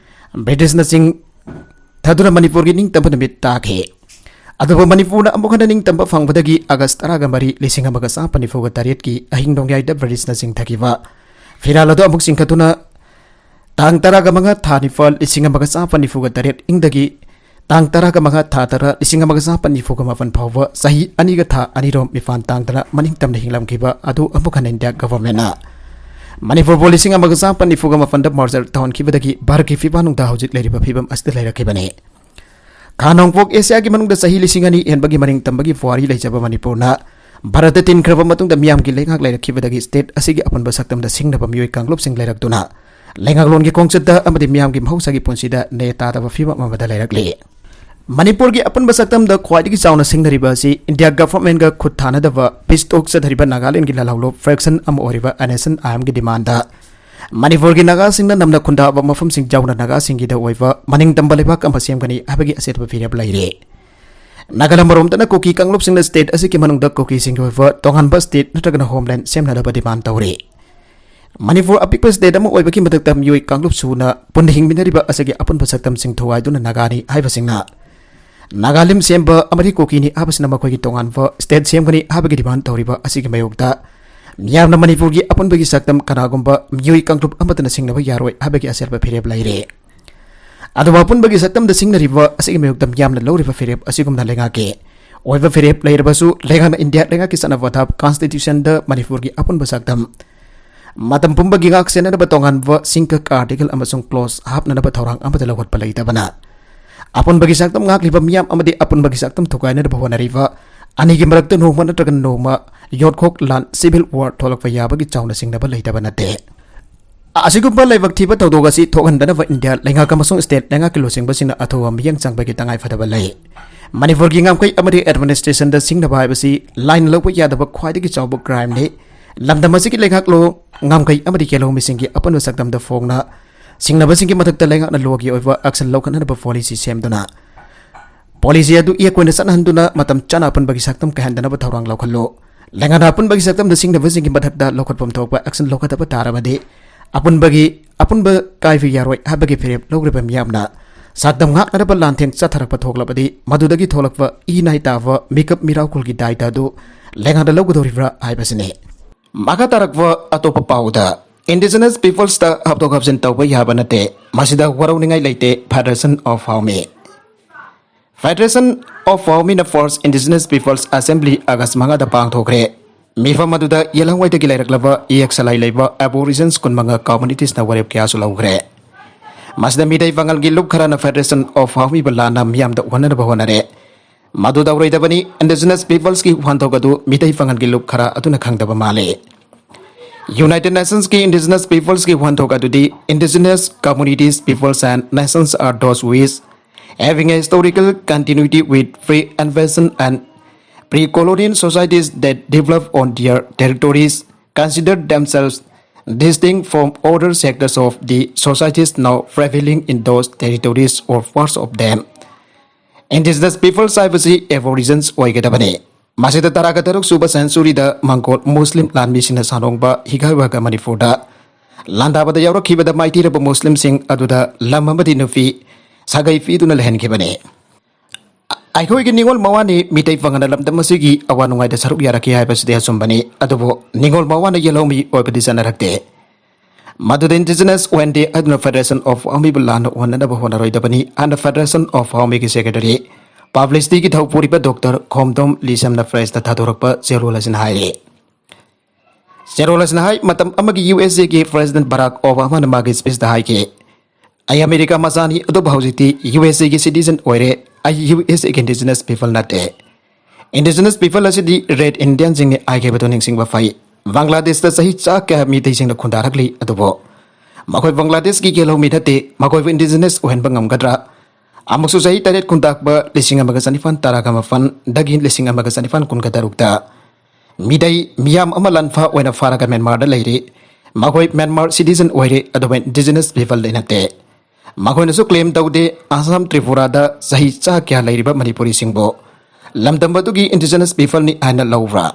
ꯕ꯭ꯔꯤꯇꯤꯁꯅ ꯆꯤꯡ ꯊꯗꯨꯅ ꯃꯅꯤꯄꯨꯔꯒꯤ ꯅꯤꯡꯇꯝꯕ ꯅꯨꯃꯤꯠ ꯇꯥꯈꯤ꯫ ꯑꯗꯨꯕꯨ ꯃꯅꯤꯄꯨꯔꯅ ꯑꯃꯨꯛ ꯍꯟꯅ ꯅꯤꯡꯇꯝꯕ ꯐꯪꯕꯗꯒꯤ August ꯇꯔꯥꯒ ꯃꯔꯤ, ꯂꯤꯁꯤꯡ ꯑꯃꯒ ꯆꯥꯃꯥꯄꯟ ꯅꯤꯐꯨꯒ ꯇꯔꯦꯠꯀꯤ ꯑꯍꯤꯡ ꯅꯣꯡꯌꯥꯏꯗ ꯕ꯭ꯔꯤꯇꯤꯁꯅ ꯆꯤꯡꯊꯈꯤꯕ ꯐꯤꯔꯥꯜ ꯑꯗꯨ ꯑꯃꯨꯛ ꯆꯤꯡꯈꯠꯇꯨꯅ ꯇꯥꯡ ꯇꯔꯥꯒ ꯃꯉꯥ, ꯊꯥ ꯅꯤꯄꯥꯜ, ꯂꯤꯁꯤꯡ ꯑꯃꯒ ꯆꯥꯃꯥꯄꯟ ꯅꯤꯐꯨꯒ ꯇꯔꯦꯠ ꯏꯪꯗꯒꯤ ꯇꯥꯡ ꯇꯔꯥꯒ ꯃꯉꯥ, ꯊꯥ ꯇꯔꯥ, ꯂꯤꯁꯤꯡ ꯑꯃꯒ ꯆꯥꯃꯥꯄꯟ ꯅꯤꯐꯨꯒ ꯃꯥꯄꯟ ꯐꯥꯎꯕ ꯆꯍꯤ ꯑꯅꯤꯒ ꯊꯥ ꯑꯅꯤꯔꯣꯝ ꯃꯤꯄꯥꯟ ꯇꯥꯡꯗꯅ ꯃꯅꯤꯡ ꯇꯝꯅ ꯍꯤꯡꯂꯝꯈꯤꯕ ꯑꯗꯨ ꯑꯃꯨꯛ ꯍꯟꯅ India government ꯅ ꯃꯅꯤꯄꯨꯔꯕꯨ ꯂꯤꯁꯤꯡ ꯑꯃꯒ ꯆꯥꯃꯥꯄꯟ ꯅꯤꯐꯨꯒ ꯃꯥꯄꯟꯗ merger ꯇꯧꯍꯟꯈꯤꯕꯗꯒꯤ ꯚꯥꯔꯠꯀꯤ ꯐꯤꯕꯥꯛꯅꯨꯡꯗ ꯍꯧꯖꯤꯛ ꯂꯩꯔꯤꯕ ꯐꯤꯕꯝ ꯑꯁꯤꯗ ꯂꯩꯔꯛꯈꯤꯕꯅꯤ꯫ ꯈꯥ ꯅꯣꯡꯄꯣꯛ ꯑꯦꯁꯤꯌꯥꯒꯤ ꯃꯅꯨꯡꯗ ꯆꯍꯤ ꯂꯤꯁꯤꯡ ꯑꯅꯤ ꯍꯦꯟꯕꯒꯤ ꯃꯅꯤꯡ ꯇꯝꯕꯒꯤ ꯄꯨꯋꯥꯔꯤ ꯂꯩꯖꯕ ꯃꯅꯤꯄꯨꯔꯅ ꯚꯥꯔꯠꯇ ꯇꯤꯟꯈ꯭ꯔꯕ ꯃꯇꯨꯡꯗ ꯃꯤꯌꯥꯝꯒꯤ ꯂꯩꯉꯥꯛ ꯂꯩꯔꯛꯈꯤꯕꯗꯒꯤ state ꯑꯁꯤꯒꯤ ꯑꯄꯨꯟꯕ ꯁꯛꯇꯝꯗ ꯁꯤꯡꯅꯕ ꯃꯤꯑꯣꯏ ꯀꯥꯡꯂꯨꯞꯁꯤꯡ ꯂꯩꯔꯛꯇꯨꯅ ꯂꯩꯉꯥꯛꯂꯣꯟꯒꯤ ꯈꯣꯡꯆꯠꯇ ꯑꯃꯗꯤ ꯃꯤꯌꯥꯝꯒꯤ ꯃꯍꯧꯁꯥꯒꯤ ꯄꯨꯟꯁꯤꯗ ꯅꯦ ꯇꯥꯗꯕ ꯐꯤꯕꯝ ꯑꯃꯗ ꯂꯩꯔꯛꯂꯤ꯫ ꯃꯅꯤꯄꯨꯔꯒꯤ ꯑꯄꯨꯟꯕ ꯁꯛꯇꯝꯗ ꯈ꯭ꯋꯥꯏꯗꯒꯤ ꯆꯥꯎꯅ ꯁꯤꯡꯅꯔꯤꯕ ꯑꯁꯤ India government ꯒ ꯈꯨꯠ ꯊꯥꯅꯗꯕ peace talk ꯆꯠꯊꯔꯤꯕ ꯅꯥꯒꯥꯂꯦꯟꯒꯤ ꯂꯥꯜꯍꯧꯂꯨꯞ faction ꯑꯃ ꯑꯣꯏꯔꯤꯕ N S N I M ꯒꯤ demand ꯗ ꯃꯅꯤꯄꯨꯔꯒꯤ ꯅꯥꯒꯥꯁꯤꯡꯅ ꯅꯝꯅ ꯈꯨꯟꯗꯥꯕ ꯃꯐꯝꯁꯤꯡ ꯌꯥꯎꯅ ꯅꯥꯒꯥꯁꯤꯡꯒꯤꯗ ꯑꯣꯏꯕ ꯃꯅꯤꯡ ꯇꯝꯕ ꯂꯩꯕꯥꯛ ꯑꯃ ꯁꯦꯝꯒꯅꯤ ꯍꯥꯏꯕꯒꯤ ꯑꯆꯦꯠꯄ ꯐꯤꯔꯦꯞ ꯂꯩꯔꯦ꯫ ꯅꯥꯒꯥꯂꯦꯟ ꯃꯔꯣꯝꯗꯅ ꯀꯨꯀꯤ ꯀꯥꯡꯂꯨꯞꯁꯤꯡꯅ ꯁ꯭ꯇꯦꯠ ꯑꯁꯤꯒꯤ ꯃꯅꯨꯡꯗ ꯀꯨꯀꯤꯁꯤꯡꯒꯤ ꯑꯣꯏꯕ ꯇꯣꯉꯥꯟꯕ ꯁ꯭ꯇꯦꯠ ꯅꯠꯇ꯭ꯔꯒꯅ ꯍꯣꯝꯂꯦꯟ ꯁꯦꯝꯅꯅꯕ ꯗꯤꯃꯥꯟ ꯇꯧꯔꯤ꯫ ꯃꯅꯤꯄꯨꯔ ꯑꯄꯤꯛꯄ ꯁ꯭ꯇꯦꯠ ꯑꯃ ꯑꯣꯏꯕꯒꯤ ꯃꯊꯛꯇ ꯃꯤꯑꯣꯏ ꯀꯥꯡꯂꯨꯞ ꯁꯨꯅ ꯄꯨꯟꯅ ꯍꯤꯡꯃꯤꯟꯅꯔꯤꯕ ꯑꯁꯤꯒꯤ ꯑꯄꯨꯟꯕ ꯁꯛꯇꯝꯁꯤꯡ ꯊꯨꯒꯥꯏꯗꯨꯅ ꯅꯥꯒꯥꯅꯤ ꯍꯥꯏꯕꯁꯤꯡꯅ ꯅꯥꯒꯥꯂꯦꯟ ꯁꯦꯝꯕ ꯑꯃꯗꯤ ꯀꯨꯀꯤꯅꯤ ꯍꯥꯏꯕꯁꯤꯅ ꯃꯈꯣꯏꯒꯤ ꯇꯣꯉꯥꯟꯕ ꯁ꯭ꯇꯦꯠ ꯁꯦꯝꯒꯅꯤ ꯍꯥꯏꯕꯒꯤ ꯗꯤꯃꯥꯟ ꯇꯧꯔꯤꯕ ꯑꯁꯤꯒꯤ ꯃꯥꯌꯣꯛꯇ ꯃꯤꯌꯥꯝꯅ ꯃꯅꯤꯄꯨꯔꯒꯤ ꯑꯄꯨꯟꯕꯒꯤ ꯁꯛꯇꯝ ꯀꯅꯥꯒꯨꯝꯕ ꯃꯤꯑꯣꯏ ꯀꯥꯡꯂꯨꯞ ꯑꯃꯠꯇꯅ ꯁꯤꯡꯅꯕ ꯌꯥꯔꯣꯏ ꯍꯥꯏꯕꯒꯤ ꯑꯆꯦꯠꯄ ꯐꯤꯔꯦꯞ ꯂꯩꯔꯦ꯫ ꯑꯗꯨꯕꯨ ꯑꯄꯨꯟꯕꯒꯤ ꯁꯛꯇꯝꯗ ꯁꯤꯡꯅꯔꯤꯕ ꯑꯁꯤꯒꯤ ꯃꯥꯌꯣꯛꯇ ꯃꯤꯌꯥꯝꯅ ꯂꯧꯔꯤꯕ ꯐꯤꯔꯦꯞ ꯑꯁꯤꯒꯨꯝꯅ ꯂꯩꯉꯥꯛꯀꯤ ꯑꯣꯏꯕ ꯐꯤꯔꯦꯞ ꯂꯩꯔꯕꯁꯨ, ꯂꯩꯉꯥꯛꯅ ꯏꯟꯗꯤꯌꯥ ꯂꯩꯉꯥꯛꯀꯤ ꯆꯠꯅ ꯄꯊꯥꯞ ꯀꯟꯁꯇꯤꯇ꯭ꯌꯨꯁꯟꯗ ꯃꯅꯤꯄꯨꯔꯒꯤ ꯑꯄꯨꯟꯕ ꯁꯛꯇꯝ ꯃꯇꯝ ꯄꯨꯝꯕꯒꯤ ꯉꯥꯛ ꯁꯦꯟꯅꯅꯕ ꯇꯣꯉꯥꯟꯕ ꯁꯤꯡꯀꯛ ꯑꯥꯔꯇꯤꯀꯜ ꯑꯃꯁꯨꯡ ꯀ꯭ꯂꯣꯖ ꯍꯥꯞꯅꯅꯕ ꯊꯧꯔꯥꯡ ꯑꯃꯠꯇ ꯂꯧꯈꯠꯄ ꯂꯩꯇꯕꯅ ꯑꯄꯨꯟꯕꯒꯤ ꯁꯛꯇꯝ ꯉꯥꯛꯂꯤꯕ ꯃꯤꯌꯥꯝ ꯑꯃꯗꯤ ꯑꯄꯨꯟꯕꯒꯤ ꯁꯛꯇꯝ ꯊꯨꯒꯥꯏꯅꯅꯕ ꯍꯣꯠꯅꯔꯤꯕ ꯑꯅꯤꯒꯤ ꯃꯔꯛꯇ ꯅꯣꯡꯃ ꯅꯠꯇ꯭ꯔꯒ ꯅꯣꯡꯃ ꯌꯣꯠꯈꯣꯛ ꯂꯥꯟ, ꯁꯤꯚꯤꯜ ꯋꯥꯔ, ꯊꯣꯛꯂꯛꯄ ꯌꯥꯕꯒꯤ ꯆꯥꯎꯅ ꯆꯤꯡꯅꯕ ꯂꯩꯇꯕ ꯅꯠꯇꯦ꯫ ꯑꯁꯤꯒꯨꯝꯕ ꯂꯥꯏꯕꯛ ꯊꯤꯕ ꯊꯧꯗꯣꯛ ꯑꯁꯤ ꯊꯣꯛꯍꯟꯗꯅꯕ ꯏꯟꯗꯤꯌꯥ ꯂꯩꯉꯥꯛ ꯑꯃꯁꯨꯡ ꯁ꯭ꯇꯦꯠ ꯂꯩꯉꯥꯛꯀꯤ ꯂꯨꯆꯤꯡꯕꯁꯤꯡꯅ ꯑꯊꯨꯕ ꯃꯤꯠꯌꯦꯡ ꯆꯪꯕꯒꯤ ꯇꯉꯥꯏ ꯐꯗꯕ ꯂꯩ꯫ ꯃꯅꯤꯄꯨꯔꯒꯤ ꯉꯝꯈꯩ ꯑꯃꯗꯤ ꯑꯦꯗꯃꯤꯅꯤꯁꯇ꯭ꯔꯦꯁꯟꯗ ꯁꯤꯡꯅꯕ ꯍꯥꯏꯕꯁꯤ ꯂꯥꯏꯅ ꯂꯧꯕ ꯌꯥꯗꯕ ꯈ꯭ꯋꯥꯏꯗꯒꯤ ꯆꯥꯎꯕ ꯀ꯭ꯔꯥꯏꯝꯅꯤ꯫ ꯂꯝꯗꯝ ꯑꯁꯤꯒꯤ ꯂꯩꯉꯥꯛꯂꯣ, ꯉꯝꯈꯩ ꯑꯃꯗꯤ ꯀꯦꯜꯍꯧꯃꯤꯁꯤꯡꯒꯤ ꯑꯄꯨꯟꯕ ꯁꯛꯇꯝꯗ ꯐꯣꯡꯅ ꯁꯤꯡꯅꯕꯁꯤꯡꯒꯤ ꯃꯊꯛꯇ ꯂꯩꯉꯥꯛꯅ ꯂꯣꯒꯤ ꯑꯣꯏꯕ ꯑꯦꯛꯁꯟ ꯂꯧꯈꯠꯅꯅꯕ ꯄꯣꯂꯤꯁꯤ ꯁꯦꯝꯗꯨꯅ, ꯄꯣꯂꯤꯁꯤ ꯑꯗꯨ ꯏꯌꯦꯛ ꯑꯣꯏꯅ ꯆꯠꯅꯍꯟꯗꯨꯅ ꯃꯇꯝ ꯆꯥꯅ ꯑꯄꯨꯟꯕꯒꯤ ꯁꯛꯇꯝ ꯀꯥꯏꯍꯟꯗꯅꯕ ꯊꯧꯔꯥꯡ ꯂꯧꯈꯠꯂꯨ꯫ ꯂꯩꯉꯥꯛꯅ ꯑꯄꯨꯟꯕꯒꯤ ꯁꯛꯇꯝꯗ ꯁꯤꯡꯅꯕꯁꯤꯡꯒꯤ ꯃꯊꯛꯇ ꯂꯧꯈꯠꯐꯝ ꯊꯣꯛꯄ ꯑꯦꯛꯁꯟ ꯂꯧꯈꯠꯇꯕ ꯇꯥꯔꯕꯗꯤ, ꯑꯄꯨꯟꯕꯒꯤ, ꯑꯄꯨꯟꯕ ꯀꯥꯏꯕ ꯌꯥꯔꯣꯏ ꯍꯥꯏꯕꯒꯤ ꯐꯤꯔꯦꯞ ꯂꯧꯔꯤꯕ ꯃꯤꯌꯥꯝꯅ ꯁꯛꯇꯝ ꯉꯥꯛꯅꯅꯕ ꯂꯥꯟꯊꯦꯡ ꯆꯠꯊꯔꯛꯄ ꯊꯣꯛꯂꯕꯗꯤ, ꯃꯗꯨꯗꯒꯤ ꯊꯣꯛꯂꯛꯄ ꯏ ꯅꯥꯏ ꯇꯥꯕ ꯃꯤꯀꯞ ꯃꯤꯔꯥꯎꯈꯨꯜꯒꯤ ꯗꯥꯏꯇ ꯑꯗꯨ ꯂꯩꯉꯥꯛꯅ ꯂꯧꯒꯗꯧꯔꯤꯕ꯭ꯔꯥ ꯍꯥꯏꯕꯁꯤꯅꯤ꯫ ꯃꯈꯥ ꯇꯥꯔꯛꯄ ꯑꯇꯣꯞꯄ ꯄꯥꯎꯗ, ꯏꯟꯗꯤꯖꯤꯅꯁ ꯄꯤꯄꯜꯁꯇ ꯍꯥꯞꯇꯣꯛ ꯍꯥꯞꯆꯤꯟ ꯇꯧꯕ ꯌꯥꯕ ꯅꯠꯇꯦ, ꯃꯁꯤꯗ ꯋꯥꯔꯧꯅꯤꯡꯉꯥꯏ ꯂꯩꯇꯦ, federation of Haomee. Federation of ꯍꯥꯎꯃꯤꯅ first indigenous people's assembly August ꯃꯉꯥꯗ ꯄꯥꯡꯊꯣꯛꯈ꯭ꯔꯦ꯫ ꯃꯤꯐꯝ ꯑꯗꯨꯗ ꯌꯦꯜꯍꯧꯉꯩꯗꯒꯤ ꯂꯩꯔꯛꯂꯕ ꯏꯌꯦꯛ ꯁꯂꯥꯏ ꯂꯩꯕ ꯑꯦꯕꯣꯔꯤꯖꯤꯟꯁ ꯀꯨꯟꯃꯉꯥ ꯀꯝꯃꯨꯅꯤꯇꯤꯁꯅ ꯋꯥꯔꯦꯞ ꯀꯌꯥꯁꯨ ꯂꯧꯈ꯭ꯔꯦ꯫ ꯃꯁꯤꯗ ꯃꯤꯇꯩ ꯄꯥꯉꯜꯒꯤ ꯂꯨꯞ ꯈꯔꯅ ꯐꯦꯗꯔꯦꯁꯟ ꯑꯣꯐ ꯍꯥꯎꯃꯤꯕꯨ ꯂꯥꯟꯅ ꯃꯤꯌꯥꯝꯗ ꯎꯍꯟꯅꯕ ꯍꯣꯠꯅꯔꯦ꯫ ꯃꯗꯨ ꯇꯧꯔꯣꯏꯗꯕꯅꯤ, ꯏꯟꯗꯤꯖꯤꯅꯁ ꯄꯤꯄꯜꯁꯀꯤ ꯋꯥꯍꯟꯊꯣꯛ ꯑꯗꯨ ꯃꯤꯇꯩ ꯄꯥꯉꯜꯒꯤ ꯂꯨꯞ ꯈꯔ ꯑꯗꯨꯅ ꯈꯪꯗꯕ ꯃꯥꯜꯂꯤ꯫ United Nationsꯀꯤ Indigenous Peoplesꯀꯤ ꯋꯥꯍꯟꯊꯣꯛ ꯑꯗꯨꯗꯤ, Indigenous communities, peoples and nations are those which, having a historical continuity with pre-invasion and pre-colonial societies that develop on their territories, consider themselves distinct from other sectors of the societies now prevailing in those territories or parts of them. Indigenous peoples ꯍꯥꯏꯕꯁꯤ Aborigines ꯑꯣꯏꯒꯗꯕꯅꯤ꯫ ꯃꯁꯤꯗ ꯇꯔꯥꯒ ꯇꯔꯨꯛ ꯁꯨꯕ centuryꯗ ꯃꯪꯒꯣꯜ ꯃꯨꯁꯂꯤꯝ ꯂꯥꯟꯃꯤꯁꯤꯡꯅ ꯁꯥꯅꯣꯡꯕ ꯍꯤꯒꯥꯏꯋꯥꯒ ꯃꯅꯤꯄꯨꯔꯗ ꯂꯥꯟꯗꯥꯕꯗ ꯌꯥꯎꯔꯛꯈꯤꯕꯗ ꯃꯥꯏꯊꯤꯔꯕ ꯃꯨꯁꯂꯤꯝꯁꯤꯡ ꯑꯗꯨꯗ ꯂꯝ ꯑꯃꯗꯤ ꯅꯨꯄꯤ ꯁꯥꯒꯩ ꯄꯤꯗꯨꯅ ꯂꯩꯍꯟꯈꯤꯕꯅꯤ꯫ ꯑꯩꯈꯣꯏꯒꯤ ꯅꯤꯉꯣꯜ ꯃꯋꯥꯅꯤ ꯃꯤꯇꯩ ꯄꯥꯉꯜꯅ ꯂꯝꯗꯝ ꯑꯁꯤꯒꯤ ꯑꯋꯥ ꯅꯨꯡꯉꯥꯏꯗ ꯁꯔꯨꯛ ꯌꯥꯔꯛꯈꯤ ꯍꯥꯏꯕꯁꯤꯗꯤ ꯑꯆꯨꯝꯕꯅꯤ, ꯑꯗꯨꯕꯨ ꯅꯤꯉꯣꯜ ꯃꯋꯥꯅ ꯌꯦꯜꯍꯧꯃꯤ ꯑꯣꯏꯕꯗꯤ ꯆꯠꯅꯔꯛꯇꯦ꯫ ꯃꯗꯨꯗ Indigenous ꯑꯣꯏꯍꯟꯗꯦ ꯍꯥꯏꯗꯨꯅ Federation of ꯍꯥꯎꯃꯤꯕꯨ ꯂꯥꯟꯅ ꯑꯣꯟꯅꯅꯕ ꯍꯣꯠꯅꯔꯣꯏꯗꯕꯅꯤ ꯍꯥꯏꯅ Federation of ꯍꯥꯎꯃꯤꯒꯤ secretary publicityꯒꯤ ꯊꯧ ꯄꯨꯔꯤꯕ ꯗꯣꯛꯇꯔ ꯈꯣꯝꯗꯣꯝ ꯂꯤꯁꯝꯅ pressꯇ ꯊꯥꯗꯣꯔꯛꯄ ꯆꯦꯔꯣꯜ ꯑꯁꯤꯅ ꯍꯥꯏꯔꯤ꯫ ꯆꯦꯔꯣꯜ ꯑꯁꯤꯅ ꯍꯥꯏ, ꯃꯇꯝ ꯑꯃꯒꯤ USAꯒꯤ President ꯕꯔꯥꯛ ꯑꯣꯕꯥꯃꯥꯅ ꯃꯥꯒꯤ speechꯇ ꯍꯥꯏꯈꯤ, "ꯑꯩ ꯑꯃꯦꯔꯤꯀꯥ ꯃꯆꯥꯅꯤ, ꯑꯗꯨꯕꯨ ꯍꯧꯖꯤꯛꯇꯤ USAꯒꯤ citizen ꯑꯣꯏꯔꯦ꯫ ꯑꯩ USAꯒꯤ Indigenous people ꯅꯠꯇꯦ꯫ Indigenous people ꯑꯁꯤꯗꯤ Red Indianꯁꯤꯡꯅꯤ" ꯍꯥꯏꯈꯤꯕꯗꯨ ꯅꯤꯡꯁꯤꯡꯕ ꯐꯩ꯫ ꯕꯪꯒ꯭ꯂꯥꯗꯦꯁꯇ ꯆꯍꯤ ꯆꯥ ꯀꯌꯥ ꯃꯤꯇꯩꯁꯤꯡꯅ ꯈꯨꯟꯗꯥꯔꯛꯂꯤ, ꯑꯗꯨꯕꯨ ꯃꯈꯣꯏ ꯕꯪꯒ꯭ꯂꯥꯗꯦꯁꯀꯤ ꯌꯦꯜꯍꯧꯃꯤ ꯅꯠꯇꯦ꯫ ꯃꯈꯣꯏꯕꯨ Indigenous ꯑꯣꯏꯍꯟꯕ ꯉꯝꯒꯗ꯭ꯔꯥ? ꯑꯃꯨꯛꯁꯨ ꯆꯍꯤ ꯇꯔꯦꯠ ꯈꯨꯟꯇꯥꯛꯄ ꯂꯤꯁꯤꯡ ꯑꯃꯒ ꯆꯅꯤꯄꯥꯟ ꯇꯔꯥꯒ ꯃꯥꯄꯟꯗꯒꯤ ꯂꯤꯁꯤꯡ ꯑꯃꯒ ꯆꯅꯤꯄꯥꯟ ꯀꯨꯟꯒ ꯇꯔꯨꯛꯇ ꯃꯤꯇꯩ ꯃꯤꯌꯥꯝ ꯑꯃ ꯂꯥꯟꯐꯥ ꯑꯣꯏꯅ ꯐꯥꯔꯒ ꯃ꯭ꯌꯥꯟꯃꯥꯔꯗ ꯂꯩꯔꯤ꯫ ꯃꯈꯣꯏ ꯃ꯭ꯌꯥꯟꯃꯥꯔ citizen ꯑꯣꯏꯔꯦ, ꯑꯗꯨꯕꯨ Indigenous peopleꯗꯤ ꯅꯠꯇꯦ꯫ ꯃꯈꯣꯏꯅꯁꯨ claim ꯇꯧꯗꯦ꯫ ꯑꯁꯥꯝ, ꯇ꯭ꯔꯤꯄꯨꯔꯥꯗ ꯆꯍꯤ ꯆꯥ ꯀꯌꯥ ꯂꯩꯔꯤꯕ ꯃꯅꯤꯄꯨꯔꯤꯁꯤꯡꯕꯨ ꯂꯝꯗꯝ ꯑꯗꯨꯒꯤ Indigenous peopleꯅꯤ ꯍꯥꯏꯅ ꯂꯧꯕ꯭ꯔꯥ?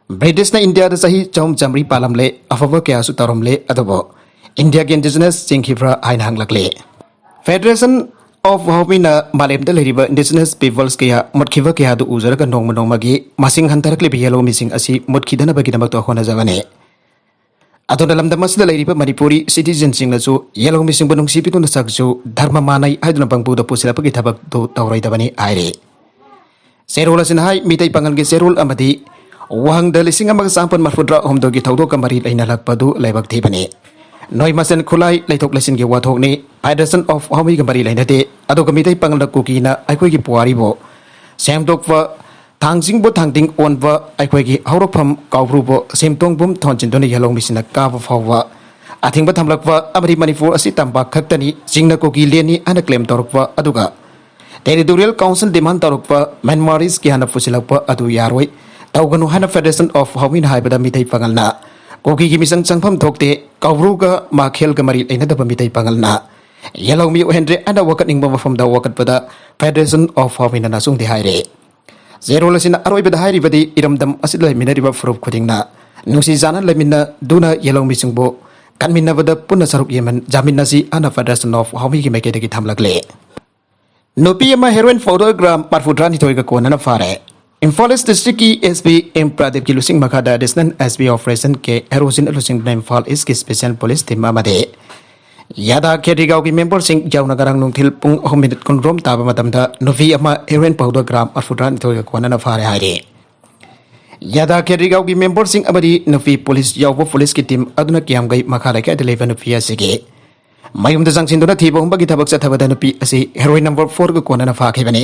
ꯕ꯭ꯔꯤꯇꯤꯁꯅ ꯏꯟꯗꯤꯌꯥꯗ ꯆꯍꯤ ꯆꯍꯨꯝ ꯆꯥꯃꯔꯤ ꯄꯥꯜꯂꯝꯂꯦ, ꯑꯐꯕ ꯀꯌꯥꯁꯨ ꯇꯧꯔꯝꯂꯦ, ꯑꯗꯨꯕꯨ ꯏꯟꯗꯤꯌꯥꯒꯤ Indigenous ꯆꯤꯡꯈꯤꯕ꯭ꯔꯥ ꯍꯥꯏꯅ ꯍꯪꯂꯛꯂꯦ꯫ Federation of ꯍꯥꯎꯃꯤꯅ ꯃꯥꯂꯦꯝꯗ ꯂꯩꯔꯤꯕ Indigenous peoples ꯀꯌꯥ ꯃꯨꯠꯈꯤꯕ ꯀꯌꯥꯗꯨ ꯎꯖꯔꯒ ꯅꯣꯡꯃ ꯅꯣꯡꯃꯒꯤ ꯃꯁꯤꯡ ꯍꯟꯊꯔꯛꯂꯤꯕ ꯌꯦꯜꯍꯧꯃꯤꯁꯤꯡ ꯑꯁꯤ ꯃꯨꯠꯈꯤꯗꯅꯕꯒꯤꯗꯃꯛꯇ ꯍꯣꯠꯅꯖꯕꯅꯤ꯫ ꯑꯗꯨꯅ ꯂꯝꯗꯝ ꯑꯁꯤꯗ ꯂꯩꯔꯤꯕ ꯃꯅꯤꯄꯨꯔꯤ citizenꯁꯤꯡꯅꯁꯨ ꯌꯦꯜꯍꯧꯃꯤꯁꯤꯡꯕꯨ ꯅꯨꯡꯁꯤꯕꯤꯗꯨꯅ ꯁꯛꯁꯨ ꯙꯔꯃ ꯃꯥꯟꯅꯩ ꯍꯥꯏꯗꯨꯅ ꯄꯪꯄꯨꯗ ꯄꯨꯁꯤꯜꯂꯛꯄꯒꯤ ꯊꯕꯛꯇꯨ ꯇꯧꯔꯣꯏꯗꯕꯅꯤ ꯍꯥꯏꯔꯤ꯫ ꯆꯦꯔꯣꯜ ꯑꯁꯤꯅ ꯍꯥꯏ, ꯃꯤꯇꯩ ꯄꯥꯉꯜꯒꯤ ꯆꯦꯔꯣꯜ ꯑꯃꯗꯤ ꯋꯥꯍꯪꯗ ꯂꯤꯁꯤꯡ ꯑꯃꯒ ꯆꯥꯃꯥꯄꯟ ꯃꯔꯐꯨꯇꯔꯥ ꯍꯨꯝꯗꯣꯏꯒꯤ ꯊꯧꯗꯣꯛꯀ ꯃꯔꯤ ꯂꯩꯅꯔꯛꯄꯗꯨ ꯂꯥꯏꯕꯛ ꯊꯤꯕꯅꯤ꯫ ꯅꯣꯏ ꯃꯁꯦꯟ ꯈꯨꯠꯂꯥꯏ ꯂꯩꯊꯣꯛ ꯂꯩꯁꯤꯟꯒꯤ ꯋꯥꯊꯣꯛꯅꯤ꯫ Federation of ꯍꯥꯎꯃꯤꯒ ꯃꯔꯤ ꯂꯩꯅꯗꯦ꯫ ꯑꯗꯨꯒ ꯃꯤꯇꯩ ꯄꯥꯉꯜꯅ ꯀꯨꯀꯤꯅ ꯑꯩꯈꯣꯏꯒꯤ ꯄꯨꯋꯥꯔꯤꯕꯨ ꯁꯦꯝꯗꯣꯛꯄ, ꯊꯥꯡꯖꯤꯡꯕꯨ ꯊꯥꯡꯗꯤꯡ ꯑꯣꯟꯕ, ꯑꯩꯈꯣꯏꯒꯤ ꯍꯧꯔꯛꯐꯝ ꯀꯥꯎꯕ꯭ꯔꯨꯕꯨ ꯁꯦꯝꯇꯣꯡꯕꯨꯝ ꯊꯣꯟꯖꯤꯟꯗꯨꯅ ꯌꯦꯜꯍꯧꯃꯤꯁꯤꯡꯅ ꯀꯥꯕ ꯐꯥꯎꯕ ꯑꯊꯤꯡꯕ ꯊꯝꯂꯛꯄ ꯑꯃꯗꯤ ꯃꯅꯤꯄꯨꯔ ꯑꯁꯤ ꯇꯝꯄꯥꯛ ꯈꯛꯇꯅꯤ, ꯆꯤꯡꯅ ꯀꯨꯀꯤ ꯂꯦꯟꯅꯤ ꯍꯥꯏꯅ claim ꯇꯧꯔꯛꯄ, ꯑꯗꯨꯒ Territorial Council demand ꯇꯧꯔꯛꯄ, Myanmaris ꯀꯌꯥꯅ ꯄꯨꯁꯤꯜꯂꯛꯄ ꯑꯗꯨ ꯌꯥꯔꯣꯏ, ꯇꯧꯒꯅꯨ ꯍꯥꯏꯅ Federation of ꯍꯥꯎꯃꯤꯅ ꯍꯥꯏꯕꯗ ꯃꯤꯇꯩ ꯄꯥꯉꯜꯅ ꯀꯨꯀꯤꯒꯤ ꯃꯤꯆꯪ ꯆꯪꯐꯝ ꯊꯣꯛꯇꯦ, ꯀꯧꯕ꯭ꯔꯨꯒ ꯃꯥꯈꯦꯜꯒ ꯃꯔꯤ ꯂꯩꯅꯗꯕ ꯃꯤꯇꯩ ꯄꯥꯉꯜꯅ ꯌꯦꯜꯍꯧꯃꯤ ꯑꯣꯏꯍꯟꯗ꯭ꯔꯦ ꯍꯥꯏꯅ ꯋꯥꯀꯠꯅꯤꯡꯕ ꯃꯐꯝꯗ ꯋꯥꯀꯠꯄꯗ Federation of Hawmina ꯅꯁꯨꯡꯗꯤ ꯍꯥꯏꯔꯦ꯫ ꯆꯦꯔꯣꯜ ꯑꯁꯤꯅ ꯑꯔꯣꯏꯕꯗ ꯍꯥꯏꯔꯤꯕꯗꯤ, ꯏꯔꯝꯗꯝ ꯑꯁꯤꯗ ꯂꯩꯃꯤꯟꯅꯔꯤꯕ ꯐꯨꯔꯨꯞ ꯈꯨꯗꯤꯡꯅ ꯅꯨꯡꯁꯤ ꯆꯥꯟꯅ ꯂꯩꯃꯤꯟꯅꯗꯨꯅ ꯌꯦꯜꯍꯧꯃꯤꯁꯤꯡꯕꯨ ꯀꯟꯃꯤꯟꯅꯕꯗ ꯄꯨꯟꯅ ꯁꯔꯨꯛ ꯌꯦꯟꯃꯤꯟ-, ꯌꯥꯃꯤꯟꯅꯁꯤ ꯍꯥꯏꯅ Federation of Hawmiꯒꯤ ꯃꯥꯏꯀꯩꯗꯒꯤ ꯊꯝꯂꯛꯂꯦ꯫ ꯅꯨꯄꯤ ꯑꯃ heroin powder gram ꯃꯔꯐꯨ ꯇꯔꯥꯅꯤꯊꯣꯏꯒ ꯀꯣꯟꯅꯅ ꯐꯥꯔꯦ꯫ Imphal East Districtꯀꯤ S P M ꯄ꯭ꯔꯗꯤꯞꯀꯤ ꯂꯨꯆꯤꯡ ꯃꯈꯥꯗ Additional S P Operation K ꯍꯦꯔꯣꯁꯤꯟ ꯂꯨꯆꯤꯡꯗꯨꯅ ꯏꯝꯐꯥꯜ Eastꯀꯤ Special Police Team ꯑꯃꯗꯤ ꯌꯥꯗꯥ ꯈꯦꯇ꯭ꯔꯤꯒꯥꯎꯒꯤ memberꯁꯤꯡ ꯌꯥꯎꯅ ꯉꯔꯥꯡ ꯅꯨꯡꯊꯤꯜ ꯄꯨꯡ ꯑꯍꯨꯝ ꯃꯤꯅꯤꯠ ꯀꯨꯟꯔꯣꯝ ꯇꯥꯕ ꯃꯇꯝꯗ ꯅꯨꯄꯤ ꯑꯃ heroin powder gram ꯃꯔꯐꯨ ꯇꯔꯥꯅꯤꯊꯣꯏꯒ ꯀꯣꯟꯅꯅ ꯐꯥꯔꯦ ꯍꯥꯏꯔꯤ꯫ ꯌꯥꯗꯥ ꯈꯦꯇ꯭ꯔꯤꯒꯥꯎꯒꯤ memberꯁꯤꯡ ꯑꯃꯗꯤ ꯅꯨꯄꯤ police ꯌꯥꯎꯕ policeꯀꯤ team ꯑꯗꯨꯅ ꯀꯤꯌꯥꯝꯒꯩ ꯃꯈꯥ ꯂꯩꯀꯥꯏꯗ ꯂꯩꯕ ꯅꯨꯄꯤ ꯑꯁꯤꯒꯤ ꯃꯌꯨꯝꯗ ꯆꯪꯁꯤꯟꯗꯨꯅ ꯊꯤꯕ ꯍꯨꯝꯕꯒꯤ ꯊꯕꯛ ꯆꯠꯊꯕꯗ ꯅꯨꯄꯤ ꯑꯁꯤ heroin number fourꯒ ꯀꯣꯟꯅꯅ ꯐꯥꯈꯤꯕꯅꯤ꯫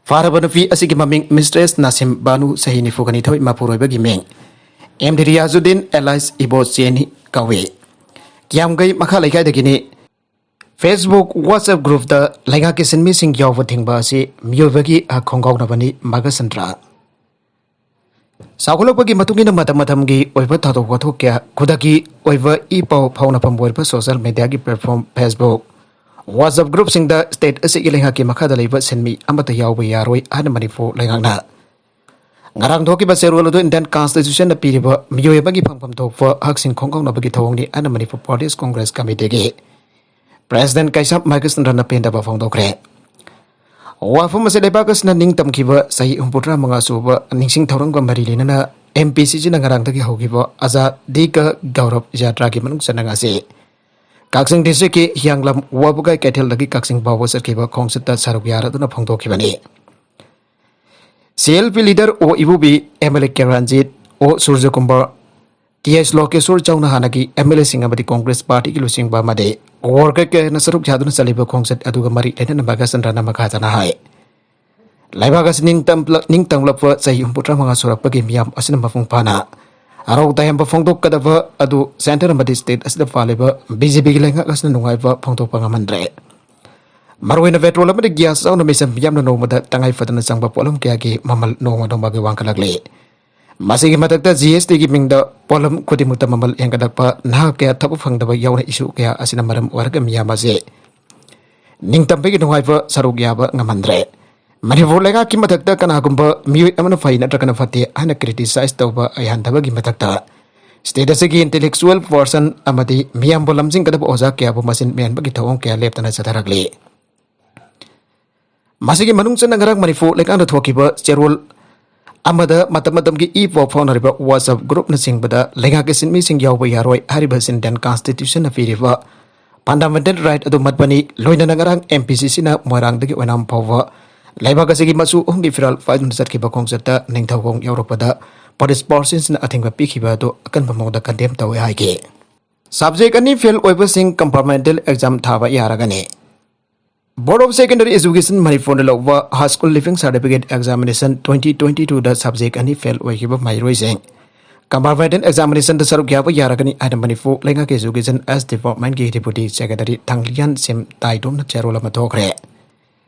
ꯐꯥꯔꯕ ꯅꯨꯄꯤ ꯑꯁꯤꯒꯤ ꯃꯃꯤꯡ Mistress ꯅꯥꯁꯤꯝ ꯕꯥꯅꯨ, ꯆꯍꯤ ꯅꯤꯐꯨꯒ ꯅꯤꯊꯣꯏ, ꯃꯄꯨꯔꯣꯏꯕꯒꯤ ꯃꯤꯡ ꯑꯦꯝ ꯗꯤ ꯔꯤꯌꯥꯖꯨꯗꯤꯟ alias ꯏꯕꯣ ꯆꯦꯅꯤ ꯀꯧꯏ꯫ ꯀꯤꯌꯥꯝꯒꯩ ꯃꯈꯥ ꯂꯩꯀꯥꯏꯗꯒꯤꯅꯤ꯫ Facebook, WhatsApp groupꯇ ꯂꯩꯉꯥꯛꯀꯤ ꯁꯤꯟꯃꯤꯁꯤꯡ ꯌꯥꯎꯕ ꯊꯤꯡꯕ ꯑꯁꯤ ꯃꯤꯑꯣꯏꯕꯒꯤ ꯍꯛ ꯈꯣꯡꯒꯥꯎꯅꯕꯅꯤ, ꯃꯒꯁꯟꯇ꯭ꯔ꯫ ꯆꯥꯎꯈꯠꯂꯛꯄꯒꯤ ꯃꯇꯨꯡ ꯏꯟꯅ ꯃꯇꯝ ꯃꯇꯝꯒꯤ ꯑꯣꯏꯕ ꯊꯧꯗꯣꯛ ꯋꯥꯊꯣꯛ ꯀꯌꯥ, ꯈꯨꯗꯛꯀꯤ ꯑꯣꯏꯕ ꯏ ꯄꯥꯎ ꯐꯥꯎꯅꯐꯝ ꯑꯣꯏꯔꯤꯕ social mediaꯒꯤ platform Facebook, WhatsApp groupꯁꯤꯡꯗ state ꯑꯁꯤꯒꯤ ꯂꯩꯉꯥꯛꯀꯤ ꯃꯈꯥꯗ ꯂꯩꯕ ꯁꯤꯟꯃꯤ ꯑꯃꯠꯇ ꯌꯥꯎꯕ ꯌꯥꯔꯣꯏ ꯍꯥꯏꯅ ꯃꯅꯤꯄꯨꯔ ꯂꯩꯉꯥꯛꯅ ꯉꯔꯥꯡ ꯊꯣꯛꯈꯤꯕ ꯆꯦꯔꯣꯜ ꯑꯗꯨ Indian Constitutionꯅ ꯄꯤꯔꯤꯕ ꯃꯤꯑꯣꯏ ꯑꯃꯒꯤ ꯐꯪꯐꯝ ꯊꯣꯛꯄ ꯍꯛꯁꯤꯡ ꯈꯣꯡꯒꯥꯎꯅꯕꯒꯤ ꯊꯧꯑꯣꯡꯅꯤ ꯍꯥꯏꯅ Manipur Pradesh Congress Committeeꯒꯤ President ꯀꯩꯁꯥꯝ ꯃꯍꯦꯁꯆꯟꯗ꯭ꯔꯅ ꯄꯦꯟꯗꯕ ꯐꯣꯡꯗꯣꯛꯈ꯭ꯔꯦ꯫ ꯋꯥꯐꯝ ꯑꯁꯤ ꯂꯩꯕꯥꯛ ꯑꯁꯤꯅ ꯅꯤꯡꯇꯝꯈꯤꯕ ꯆꯍꯤ ꯍꯨꯝꯐꯨꯇꯔꯥ ꯃꯉꯥ ꯁꯨꯕ ꯅꯤꯡꯁꯤꯡ ꯊꯧꯔꯝꯒ ꯃꯔꯤ ꯂꯩꯅꯅ M P C Cꯅ ꯉꯔꯥꯡꯗꯒꯤ ꯍꯧꯈꯤꯕ Azadi Ka Gaurav Yatraꯒꯤ ꯃꯅꯨꯡ ꯆꯟꯅ ꯉꯁꯤ ꯀꯛꯆꯤꯡ districtꯀꯤ ꯍꯤꯌꯥꯡꯂꯝ ꯋꯥꯕꯒꯥꯏ ꯀꯩꯊꯦꯜꯗꯒꯤ ꯀꯛꯆꯤꯡ ꯐꯥꯎꯕ ꯆꯠꯈꯤꯕ ꯈꯣꯡꯆꯠꯇ ꯁꯔꯨꯛ ꯌꯥꯔꯗꯨꯅ ꯐꯣꯡꯗꯣꯛꯈꯤꯕꯅꯤ꯫ C L P leader ꯑꯣ ꯏꯕꯣꯕꯤ, M L A ꯀꯦꯔꯥꯟꯖꯤꯠ, ꯑꯣ ꯁꯨꯔꯖꯀꯨꯃꯥꯔ, T H ꯂꯣꯀꯦꯁꯣꯔ ꯆꯥꯎꯅ ꯍꯥꯟꯅꯒꯤ M L Aꯁꯤꯡ ꯑꯃꯗꯤ Congress Partyꯒꯤ ꯂꯨꯆꯤꯡꯕ ꯑꯃꯗꯤ worker ꯀꯌꯥꯅ ꯁꯔꯨꯛ ꯌꯥꯗꯨꯅ ꯆꯠꯂꯤꯕ ꯈꯣꯡꯆꯠ ꯑꯗꯨꯒ ꯃꯔꯤ ꯂꯩꯅꯅ ꯃꯒꯁꯟꯗ꯭ꯔꯅ ꯃꯈꯥ ꯇꯥꯅ ꯍꯥꯏ, ꯂꯩꯕꯥꯛ ꯑꯁꯤ ꯅꯤꯡꯇꯝꯂꯛ-, ꯅꯤꯡꯇꯝꯂꯛꯄ ꯆꯍꯤ ꯍꯨꯝꯐꯨꯇꯔꯥ ꯃꯉꯥ ꯁꯨꯔꯛꯄꯒꯤ ꯃꯤꯌꯥꯝ ꯑꯁꯤꯅ ꯃꯄꯨꯡ ꯐꯥꯅ ꯑꯔꯧ ꯇꯥꯏꯍꯟꯕ ꯐꯣꯡꯗꯣꯛꯀꯗꯕ ꯑꯗꯨ centre ꯑꯃꯗꯤ state ꯑꯁꯤꯗ ꯄꯥꯜꯂꯤꯕ B J Pꯒꯤ ꯂꯩꯉꯥꯛ ꯑꯁꯤꯅ ꯅꯨꯡꯉꯥꯏꯕ ꯐꯣꯡꯗꯣꯛꯄ ꯉꯝꯍꯟꯗ꯭ꯔꯦ꯫ ꯃꯔꯨꯑꯣꯏꯅ petrol ꯑꯃꯗꯤ gas ꯌꯥꯎꯅ ꯃꯤꯆꯝ ꯃꯤꯌꯥꯝꯅ ꯅꯣꯡꯃꯗ ꯇꯉꯥꯏ ꯐꯗꯅ ꯆꯪꯕ ꯄꯣꯠꯂꯝ ꯀꯌꯥꯒꯤ ꯃꯃꯜ ꯅꯣꯡꯃ ꯅꯣꯡꯃꯒꯤ ꯋꯥꯡꯈꯠꯂꯛꯂꯤ꯫ ꯃꯁꯤꯒꯤ ꯃꯊꯛꯇ ꯖꯤ ꯑꯦꯁ ꯇꯤꯒꯤ ꯃꯤꯡꯗ ꯄꯣꯠꯂꯝ ꯈꯨꯗꯤꯡꯃꯛꯇ ꯃꯃꯜ ꯍꯦꯟꯒꯠꯂꯛꯄ, ꯅꯍꯥ ꯀꯌꯥ ꯊꯕꯛ ꯐꯪꯗꯕ ꯌꯥꯎꯅ issue ꯀꯌꯥ ꯑꯁꯤꯅ ꯃꯔꯝ ꯑꯣꯏꯔꯒ ꯃꯤꯌꯥꯝ ꯑꯁꯤ ꯅꯤꯡꯇꯝꯕꯒꯤ ꯅꯨꯡꯉꯥꯏꯕ ꯁꯔꯨꯛ ꯌꯥꯕ ꯉꯝꯍꯟꯗ꯭ꯔꯦ꯫ ꯃꯅꯤꯄꯨꯔ ꯂꯩꯉꯥꯛꯀꯤ ꯃꯊꯛꯇ ꯀꯅꯥꯒꯨꯝꯕ ꯃꯤꯑꯣꯏ ꯑꯃꯅ ꯐꯩ ꯅꯠꯇ꯭ꯔꯒꯅ ꯐꯠꯇꯦ ꯍꯥꯏꯅ criticize ꯇꯧꯕ ꯌꯥꯍꯟꯗꯕꯒꯤ ꯃꯊꯛꯇ, state ꯑꯁꯤꯒꯤ intellectual person ꯑꯃꯗꯤ ꯃꯤꯌꯥꯝꯕꯨ ꯂꯝꯖꯤꯡꯒꯗꯕ ꯑꯣꯖꯥ ꯀꯌꯥꯕꯨ ꯃꯆꯤꯟ ꯃꯦꯟꯕꯒꯤ ꯊꯧꯑꯣꯡ ꯀꯌꯥ ꯂꯦꯞꯇꯅ ꯆꯠꯊꯔꯛꯂꯤ꯫ ꯃꯁꯤꯒꯤ ꯃꯅꯨꯡ ꯆꯟꯅ ꯉꯔꯥꯡ ꯃꯅꯤꯄꯨꯔ ꯂꯩꯉꯥꯛꯅ ꯊꯣꯛꯈꯤꯕ ꯆꯦꯔꯣꯜ ꯑꯃꯗ ꯃꯇꯝ ꯃꯇꯝꯒꯤ ꯏ ꯄꯥꯎ ꯐꯥꯎꯅꯔꯤꯕ WhatsApp groupꯅꯆꯤꯡꯕꯗ ꯂꯩꯉꯥꯛꯀꯤ ꯁꯤꯟꯃꯤꯁꯤꯡ ꯌꯥꯎꯕ ꯌꯥꯔꯣꯏ ꯍꯥꯏꯔꯤꯕ ꯑꯁꯤ Indian Constitutionꯅ ꯄꯤꯔꯤꯕ fundamental right ꯑꯗꯨ ꯃꯠꯄꯅꯤ꯫ ꯂꯣꯏꯅꯅ ꯉꯔꯥꯡ M P C Cꯅ ꯃꯣꯏꯔꯥꯡꯗꯒꯤ ꯑꯣꯏꯅꯥꯝ ꯐꯥꯎꯕ ꯂꯩꯕꯥꯛ ꯑꯁꯤꯒꯤ ꯃꯆꯨ ꯑꯍꯨꯝꯒꯤ ꯐꯤꯔꯥꯜ ꯄꯥꯏꯗꯨꯅ ꯆꯠꯈꯤꯕ ꯈꯣꯡꯆꯠꯇ ꯅꯤꯡꯊꯧꯈꯣꯡ ꯌꯧꯔꯛꯄꯗ police personꯁꯤꯡꯅ ꯑꯊꯤꯡꯕ ꯄꯤꯈꯤꯕ ꯑꯗꯨ ꯑꯀꯟꯕ ꯃꯑꯣꯡꯗ condemn ꯇꯧꯏ ꯍꯥꯏꯈꯤ꯫ Subject ꯑꯅꯤ fail ꯑꯣꯏꯕꯁꯤꯡ compartmental exam ꯊꯥꯕ ꯌꯥꯔꯒꯅꯤ꯫ Board of Secondary Education ꯃꯅꯤꯄꯨꯔꯅ ꯂꯧꯕ High School Leaving Certificate Examination twenty twenty twoꯗ subject ꯑꯅꯤ fail ꯑꯣꯏꯈꯤꯕ ꯃꯍꯩꯔꯣꯏꯁꯤꯡ compartmental examinationꯗ ꯁꯔꯨꯛ ꯌꯥꯕ ꯌꯥꯔꯒꯅꯤ ꯍꯥꯏꯅ ꯃꯅꯤꯄꯨꯔ ꯂꯩꯉꯥꯛꯀꯤ Education S Departmentꯀꯤ Deputy Secretary ꯊꯥꯡꯂꯤꯌꯥꯟ ꯁꯦꯝ ꯇꯥꯏꯗꯣꯝꯅ ꯆꯦꯔꯣꯜ ꯑꯃ ꯊꯣꯛꯈ꯭ꯔꯦ꯫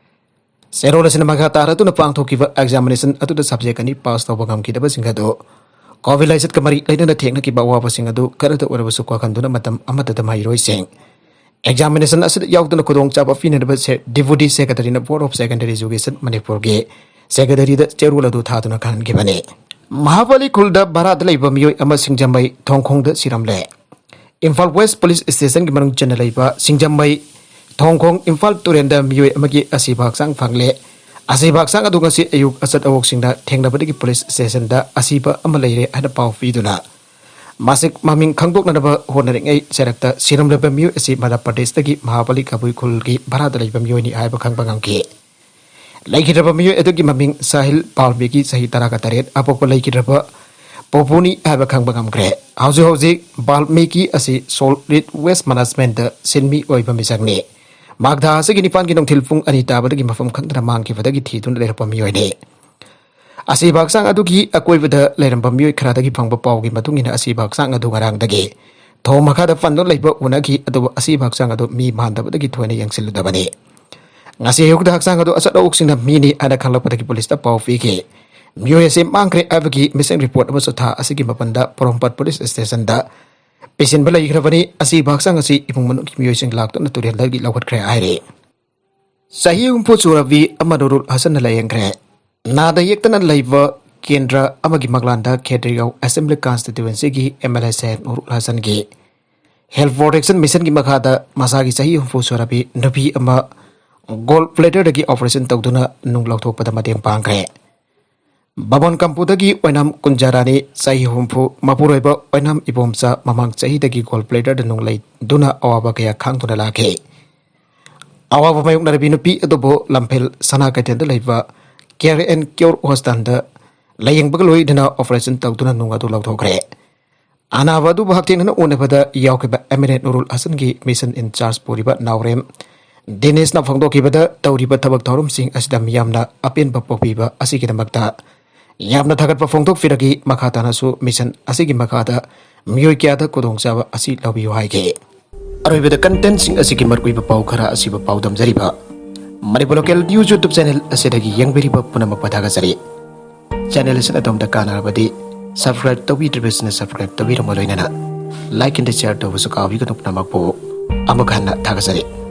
ꯆꯦꯔꯣꯜ ꯑꯁꯤꯅ ꯃꯈꯥ ꯇꯥꯔꯗꯨꯅ ꯄꯥꯡꯊꯣꯛꯈꯤꯕ examination ꯑꯗꯨꯗ subject ꯑꯅꯤ pass ꯇꯧꯕ ꯉꯝꯈꯤꯗꯕꯁꯤꯡ ꯑꯗꯨ COVID ꯂꯥꯏꯆꯠꯀ ꯃꯔꯤ ꯂꯩꯅꯅ ꯊꯦꯡꯅꯈꯤꯕ ꯑꯋꯥꯕꯁꯤꯡ ꯑꯗꯨ ꯈꯔꯇ ꯑꯣꯏꯔꯕꯁꯨ ꯀꯣꯛꯍꯟꯗꯨꯅ ꯃꯇꯝ ꯑꯃꯠꯇꯗ ꯃꯍꯩꯔꯣꯏꯁꯤꯡ examination ꯑꯁꯤꯗ ꯌꯥꯎꯗꯨꯅ ꯈꯨꯗꯣꯡꯆꯥꯕ ꯄꯤꯅꯅꯕ ꯁꯦ-, Deputy Secretaryꯅ Board of Secondary Education ꯃꯅꯤꯄꯨꯔꯒꯤ Secretaryꯗ ꯆꯦꯔꯣꯜ ꯑꯗꯨ ꯊꯥꯗꯨꯅ ꯈꯪꯍꯟꯈꯤꯕꯅꯤ꯫ ꯃꯍꯥꯕꯂꯤ ꯈꯨꯜꯗ ꯚꯔꯥꯗ ꯂꯩꯕ ꯃꯤꯑꯣꯏ ꯑꯃ ꯁꯤꯡꯖꯃꯩ ꯊꯣꯡꯈꯣꯡꯗ ꯁꯤꯔꯝꯂꯦ꯫ ꯏꯝꯐꯥꯜ West Police Stationꯒꯤ ꯃꯅꯨꯡ ꯆꯟꯅ ꯂꯩꯕ ꯁꯤꯡꯖꯃꯩ ꯊꯣꯡꯈꯣꯡ ꯏꯝꯐꯥꯜ ꯇꯨꯔꯦꯟꯗ ꯃꯤꯑꯣꯏ ꯑꯃꯒꯤ ꯑꯁꯤꯕ ꯍꯛꯆꯥꯡ ꯐꯪꯂꯦ꯫ ꯑꯁꯤꯕ ꯍꯛꯆꯥꯡ ꯑꯗꯨ ꯉꯁꯤ ꯑꯌꯨꯛ ꯑꯆꯠ ꯑꯋꯣꯛꯁꯤꯡꯅ ꯊꯦꯡꯅꯕꯗꯒꯤ police stationꯗ ꯑꯁꯤꯕ ꯑꯃ ꯂꯩꯔꯦ ꯍꯥꯏꯅ ꯄꯥꯎ ꯄꯤꯗꯨꯅ ꯃꯁꯤꯡ ꯃꯃꯤꯡ ꯈꯪꯗꯣꯛꯅꯅꯕ ꯍꯣꯠꯅꯔꯤꯉꯩ ꯆꯦꯔꯛꯇ ꯁꯤꯔꯝꯂꯕ ꯃꯤꯑꯣꯏ ꯑꯁꯤ ꯃꯙ꯭ꯌ ꯄ꯭ꯔꯗꯦꯁꯇꯒꯤ ꯃꯍꯥꯕꯂꯤ ꯀꯕꯨꯏ ꯈꯨꯜꯒꯤ ꯚꯔꯥꯗ ꯂꯩꯕ ꯃꯤꯑꯣꯏꯅꯤ ꯍꯥꯏꯕ ꯈꯪꯕ ꯉꯝꯈꯤ꯫ ꯂꯩꯈꯤꯗ꯭ꯔꯕ ꯃꯤꯑꯣꯏ ꯑꯗꯨꯒꯤ ꯃꯃꯤꯡ ꯁꯥꯍꯤꯜ ꯄꯥꯜꯃꯤꯒꯤ ꯆꯍꯤ ꯇꯔꯥꯒ ꯇꯔꯦꯠ, ꯑꯄꯣꯛꯄ ꯂꯩꯈꯤꯗ꯭ꯔꯕ ꯄꯣꯄꯨꯅꯤ ꯍꯥꯏꯕ ꯈꯪꯕ ꯉꯝꯈ꯭ꯔꯦ꯫ ꯍꯧꯖꯤꯛ ꯍꯧꯖꯤꯛ ꯕꯥꯜꯃꯤꯀꯤ ꯑꯁꯤ solid waste managementꯇ ꯁꯤꯟꯃꯤ ꯑꯣꯏꯕ ꯃꯤꯁꯛꯅꯤ꯫ ꯃꯍꯥꯛ ꯊꯥ ꯑꯁꯤꯒꯤ ꯅꯤꯄꯥꯟꯒꯤ ꯅꯨꯡꯊꯤꯜ ꯄꯨꯡ ꯑꯅꯤ ꯇꯥꯕꯗꯒꯤ ꯃꯐꯝ ꯈꯪꯗꯅ ꯃꯥꯡꯈꯤꯕꯗꯒꯤ ꯊꯤꯗꯨꯅ ꯂꯩꯔꯛꯄ ꯃꯤꯑꯣꯏꯅꯤ꯫ ꯑꯁꯤꯕ ꯍꯛꯆꯥꯡ ꯑꯗꯨꯒꯤ ꯑꯀꯣꯏꯕꯗ ꯂꯩꯔꯝꯕ ꯃꯤꯑꯣꯏ ꯈꯔꯗꯒꯤ ꯐꯪꯕ ꯄꯥꯎꯒꯤ ꯃꯇꯨꯡ ꯏꯟꯅ ꯑꯁꯤꯕ ꯍꯛꯆꯥꯡ ꯑꯗꯨ ꯉꯔꯥꯡꯗꯒꯤ ꯊꯣꯡ ꯃꯈꯥꯗ ꯄꯟꯗꯨꯅ ꯂꯩꯕ ꯎꯅꯈꯤ, ꯑꯗꯨꯕꯨ ꯑꯁꯤꯕ ꯍꯛꯆꯥꯡ ꯑꯗꯨ ꯃꯤ ꯃꯥꯟꯗꯕꯗꯒꯤ ꯊꯣꯏꯅ ꯌꯦꯡꯁꯤꯜꯂꯨꯗꯕꯅꯤ꯫ ꯉꯁꯤ ꯑꯌꯨꯛꯇ ꯍꯛꯆꯥꯡ ꯑꯗꯨ ꯑꯆꯠ ꯑꯋꯣꯛꯁꯤꯡꯅ ꯃꯤꯅꯤ ꯍꯥꯏꯅ ꯈꯪꯂꯛꯄꯗꯒꯤ policeꯇ ꯄꯥꯎ ꯄꯤꯈꯤ꯫ ꯃꯤꯑꯣꯏ ꯑꯁꯤ ꯃꯥꯡꯈ꯭ꯔꯦ ꯍꯥꯏꯕꯒꯤ ꯃꯤꯁꯤꯡ ꯔꯤꯄꯣꯔꯠ ꯑꯃꯁꯨ ꯊꯥ ꯑꯁꯤꯒꯤ ꯃꯥꯄꯟꯗ ꯄꯣꯔꯣꯝꯄꯥꯠ ꯄꯨꯂꯤꯁ ꯁ꯭ꯇꯦꯁꯟꯗ ꯄꯤꯁꯤꯟꯕ ꯂꯩꯈ꯭ꯔꯕꯅꯤ꯫ ꯑꯁꯤꯕ ꯍꯛꯆꯥꯡ ꯑꯁꯤ ꯏꯃꯨꯡ ꯃꯅꯨꯡꯒꯤ ꯃꯤꯑꯣꯏꯁꯤꯡ ꯂꯥꯛꯇꯨꯅ ꯇꯨꯔꯦꯜꯗꯒꯤ ꯂꯧꯈꯠꯈ꯭ꯔꯦ ꯍꯥꯏꯔꯤ꯫ ꯆꯍꯤ ꯍꯨꯝꯐꯨ ꯁꯨꯔꯕꯤ ꯑꯃ ꯅꯨꯔꯨꯜ ꯍꯁꯟꯅ ꯂꯥꯌꯦꯡꯈ꯭ꯔꯦ꯫ ꯅꯥꯗ ꯌꯦꯛꯇꯅ ꯂꯩꯕ ꯀꯦꯟꯗ꯭ꯔ ꯑꯃꯒꯤ ꯃꯪꯂꯥꯟꯗ ꯈꯦꯇ꯭ꯔꯤꯒꯥꯎ ꯑꯦꯁꯦꯝꯕ꯭ꯂꯤ ꯀꯟꯁꯇꯤꯇ꯭ꯋꯦꯟꯁꯤꯒꯤ MLA ꯁꯥꯍꯦꯕ ꯅꯨꯔꯨꯜ ꯍꯁꯟꯒꯤ ꯍꯦꯜꯊ ꯄ꯭ꯔꯣꯇꯦꯛꯁꯟ ꯃꯤꯁꯟꯒꯤ ꯃꯈꯥꯗ ꯃꯁꯥꯒꯤ ꯆꯍꯤ ꯍꯨꯝꯐꯨ ꯁꯨꯔꯕꯤ ꯅꯨꯄꯤ ꯑꯃ ꯒꯣꯜ ꯕ꯭ꯂꯦꯗꯔꯗꯒꯤ ꯑꯣꯄꯔꯦꯁꯟ ꯇꯧꯗꯨꯅ ꯅꯨꯡ ꯂꯧꯊꯣꯛꯄꯗ ꯃꯇꯦꯡ ꯄꯥꯡꯈ꯭ꯔꯦ꯫ ꯕꯥꯃꯣꯟ ꯀꯝꯄꯨꯗꯒꯤ ꯑꯣꯏꯅꯥꯝ ꯀꯨꯟꯖꯥꯔꯥꯅꯤ, ꯆꯍꯤ ꯍꯨꯝꯐꯨ, ꯃꯄꯨꯔꯣꯏꯕ ꯑꯣꯏꯅꯥꯝ ꯏꯕꯣꯝꯆꯥ, ꯃꯃꯥꯡ ꯆꯍꯤꯗꯒꯤ ꯒꯣꯜ ꯕ꯭ꯂꯦꯗꯔꯗ ꯅꯨꯡ ꯂꯩꯗꯨꯅ ꯑꯋꯥꯕ ꯀꯌꯥ ꯈꯥꯡꯗꯨꯅ ꯂꯥꯛꯈꯤ꯫ ꯑꯋꯥꯕ ꯃꯥꯌꯣꯛꯅꯔꯕꯤ ꯅꯨꯄꯤ ꯑꯗꯨꯕꯨ ꯂꯝꯐꯦꯜ ꯁꯅꯥ ꯀꯩꯊꯦꯜꯗ ꯂꯩꯕ ꯀꯦꯌꯔ ꯑꯦꯟ ꯀ꯭ꯌꯣꯔ ꯍꯣꯁꯄꯤꯇꯥꯜꯗ ꯂꯥꯌꯦꯡꯕꯒ ꯂꯣꯏꯅꯅ ꯑꯣꯄꯔꯦꯁꯟ ꯇꯧꯗꯨꯅ ꯅꯨꯡ ꯑꯗꯨ ꯂꯧꯊꯣꯛꯈ꯭ꯔꯦ꯫ ꯑꯅꯥꯕ ꯑꯗꯨꯕꯨ ꯍꯛꯊꯦꯡꯅꯅ ꯎꯅꯕꯗ ꯌꯥꯎꯈꯤꯕ ꯑꯦꯝ ꯑꯦꯜ ꯑꯦ ꯅꯨꯔꯨꯜ ꯍꯁꯟꯒꯤ ꯃꯤꯁꯟ ꯏꯟꯆꯥꯔꯖ ꯄꯨꯔꯤꯕ ꯅꯥꯎꯔꯦꯝ ꯗꯦꯅꯤꯁꯅ ꯐꯣꯡꯗꯣꯛꯈꯤꯕꯗ, ꯇꯧꯔꯤꯕ ꯊꯕꯛ ꯊꯧꯔꯝꯁꯤꯡ ꯑꯁꯤꯗ ꯃꯤꯌꯥꯝꯅ ꯑꯄꯦꯟꯕ ꯄꯣꯛꯄꯤꯕ ꯑꯁꯤꯒꯤꯗꯃꯛꯇ ꯌꯥꯝꯅ ꯊꯥꯒꯠꯄ ꯐꯣꯡꯗꯣꯛꯄꯤꯔꯛꯏ꯫ ꯃꯈꯥ ꯇꯥꯅꯁꯨ ꯃꯤꯁꯟ ꯑꯁꯤꯒꯤ ꯃꯈꯥꯗ ꯃꯤꯑꯣꯏ ꯀꯌꯥꯗ ꯈꯨꯗꯣꯡꯆꯥꯕ ꯑꯁꯤ ꯂꯧꯕꯤꯌꯨ ꯍꯥꯏꯈꯤ꯫ ꯑꯔꯣꯏꯕꯗ ꯀꯟꯇꯦꯟꯁꯤꯡ ꯑꯁꯤꯒꯤ ꯃꯔꯨꯑꯣꯏꯕ ꯄꯥꯎ ꯈꯔ ꯑꯁꯤꯕꯨ ꯄꯥꯎꯗꯝꯖꯔꯤꯕ Manipur local news YouTube channel ꯑꯁꯤꯗꯒꯤ ꯌꯦꯡꯕꯤꯔꯤꯕ ꯄꯨꯝꯅꯃꯛꯄꯨ ꯊꯥꯒꯠꯆꯔꯤ꯫ ꯆꯦꯅꯦꯜ ꯑꯁꯤꯅ ꯑꯗꯣꯝꯗ ꯀꯥꯟꯅꯔꯕꯗꯤ ꯁꯕꯁꯀ꯭ꯔꯥꯏꯕ ꯇꯧꯕꯤꯗ꯭ꯔꯤꯕꯁꯤꯡꯅ ꯁꯕꯁꯀ꯭ꯔꯥꯏꯕ ꯇꯧꯕꯤꯔꯝꯃ ꯂꯣꯏꯅꯅ ꯂꯥꯏꯛ ꯑꯦꯟ ꯁꯤꯌꯔ ꯇꯧꯕꯁꯨ ꯀꯥꯎꯕꯤꯒꯅꯨ꯫ ꯄꯨꯝꯅꯃꯛꯄꯨ ꯑꯃꯨꯛ ꯍꯟꯅ ꯊꯥꯒꯠꯆꯔꯤ꯫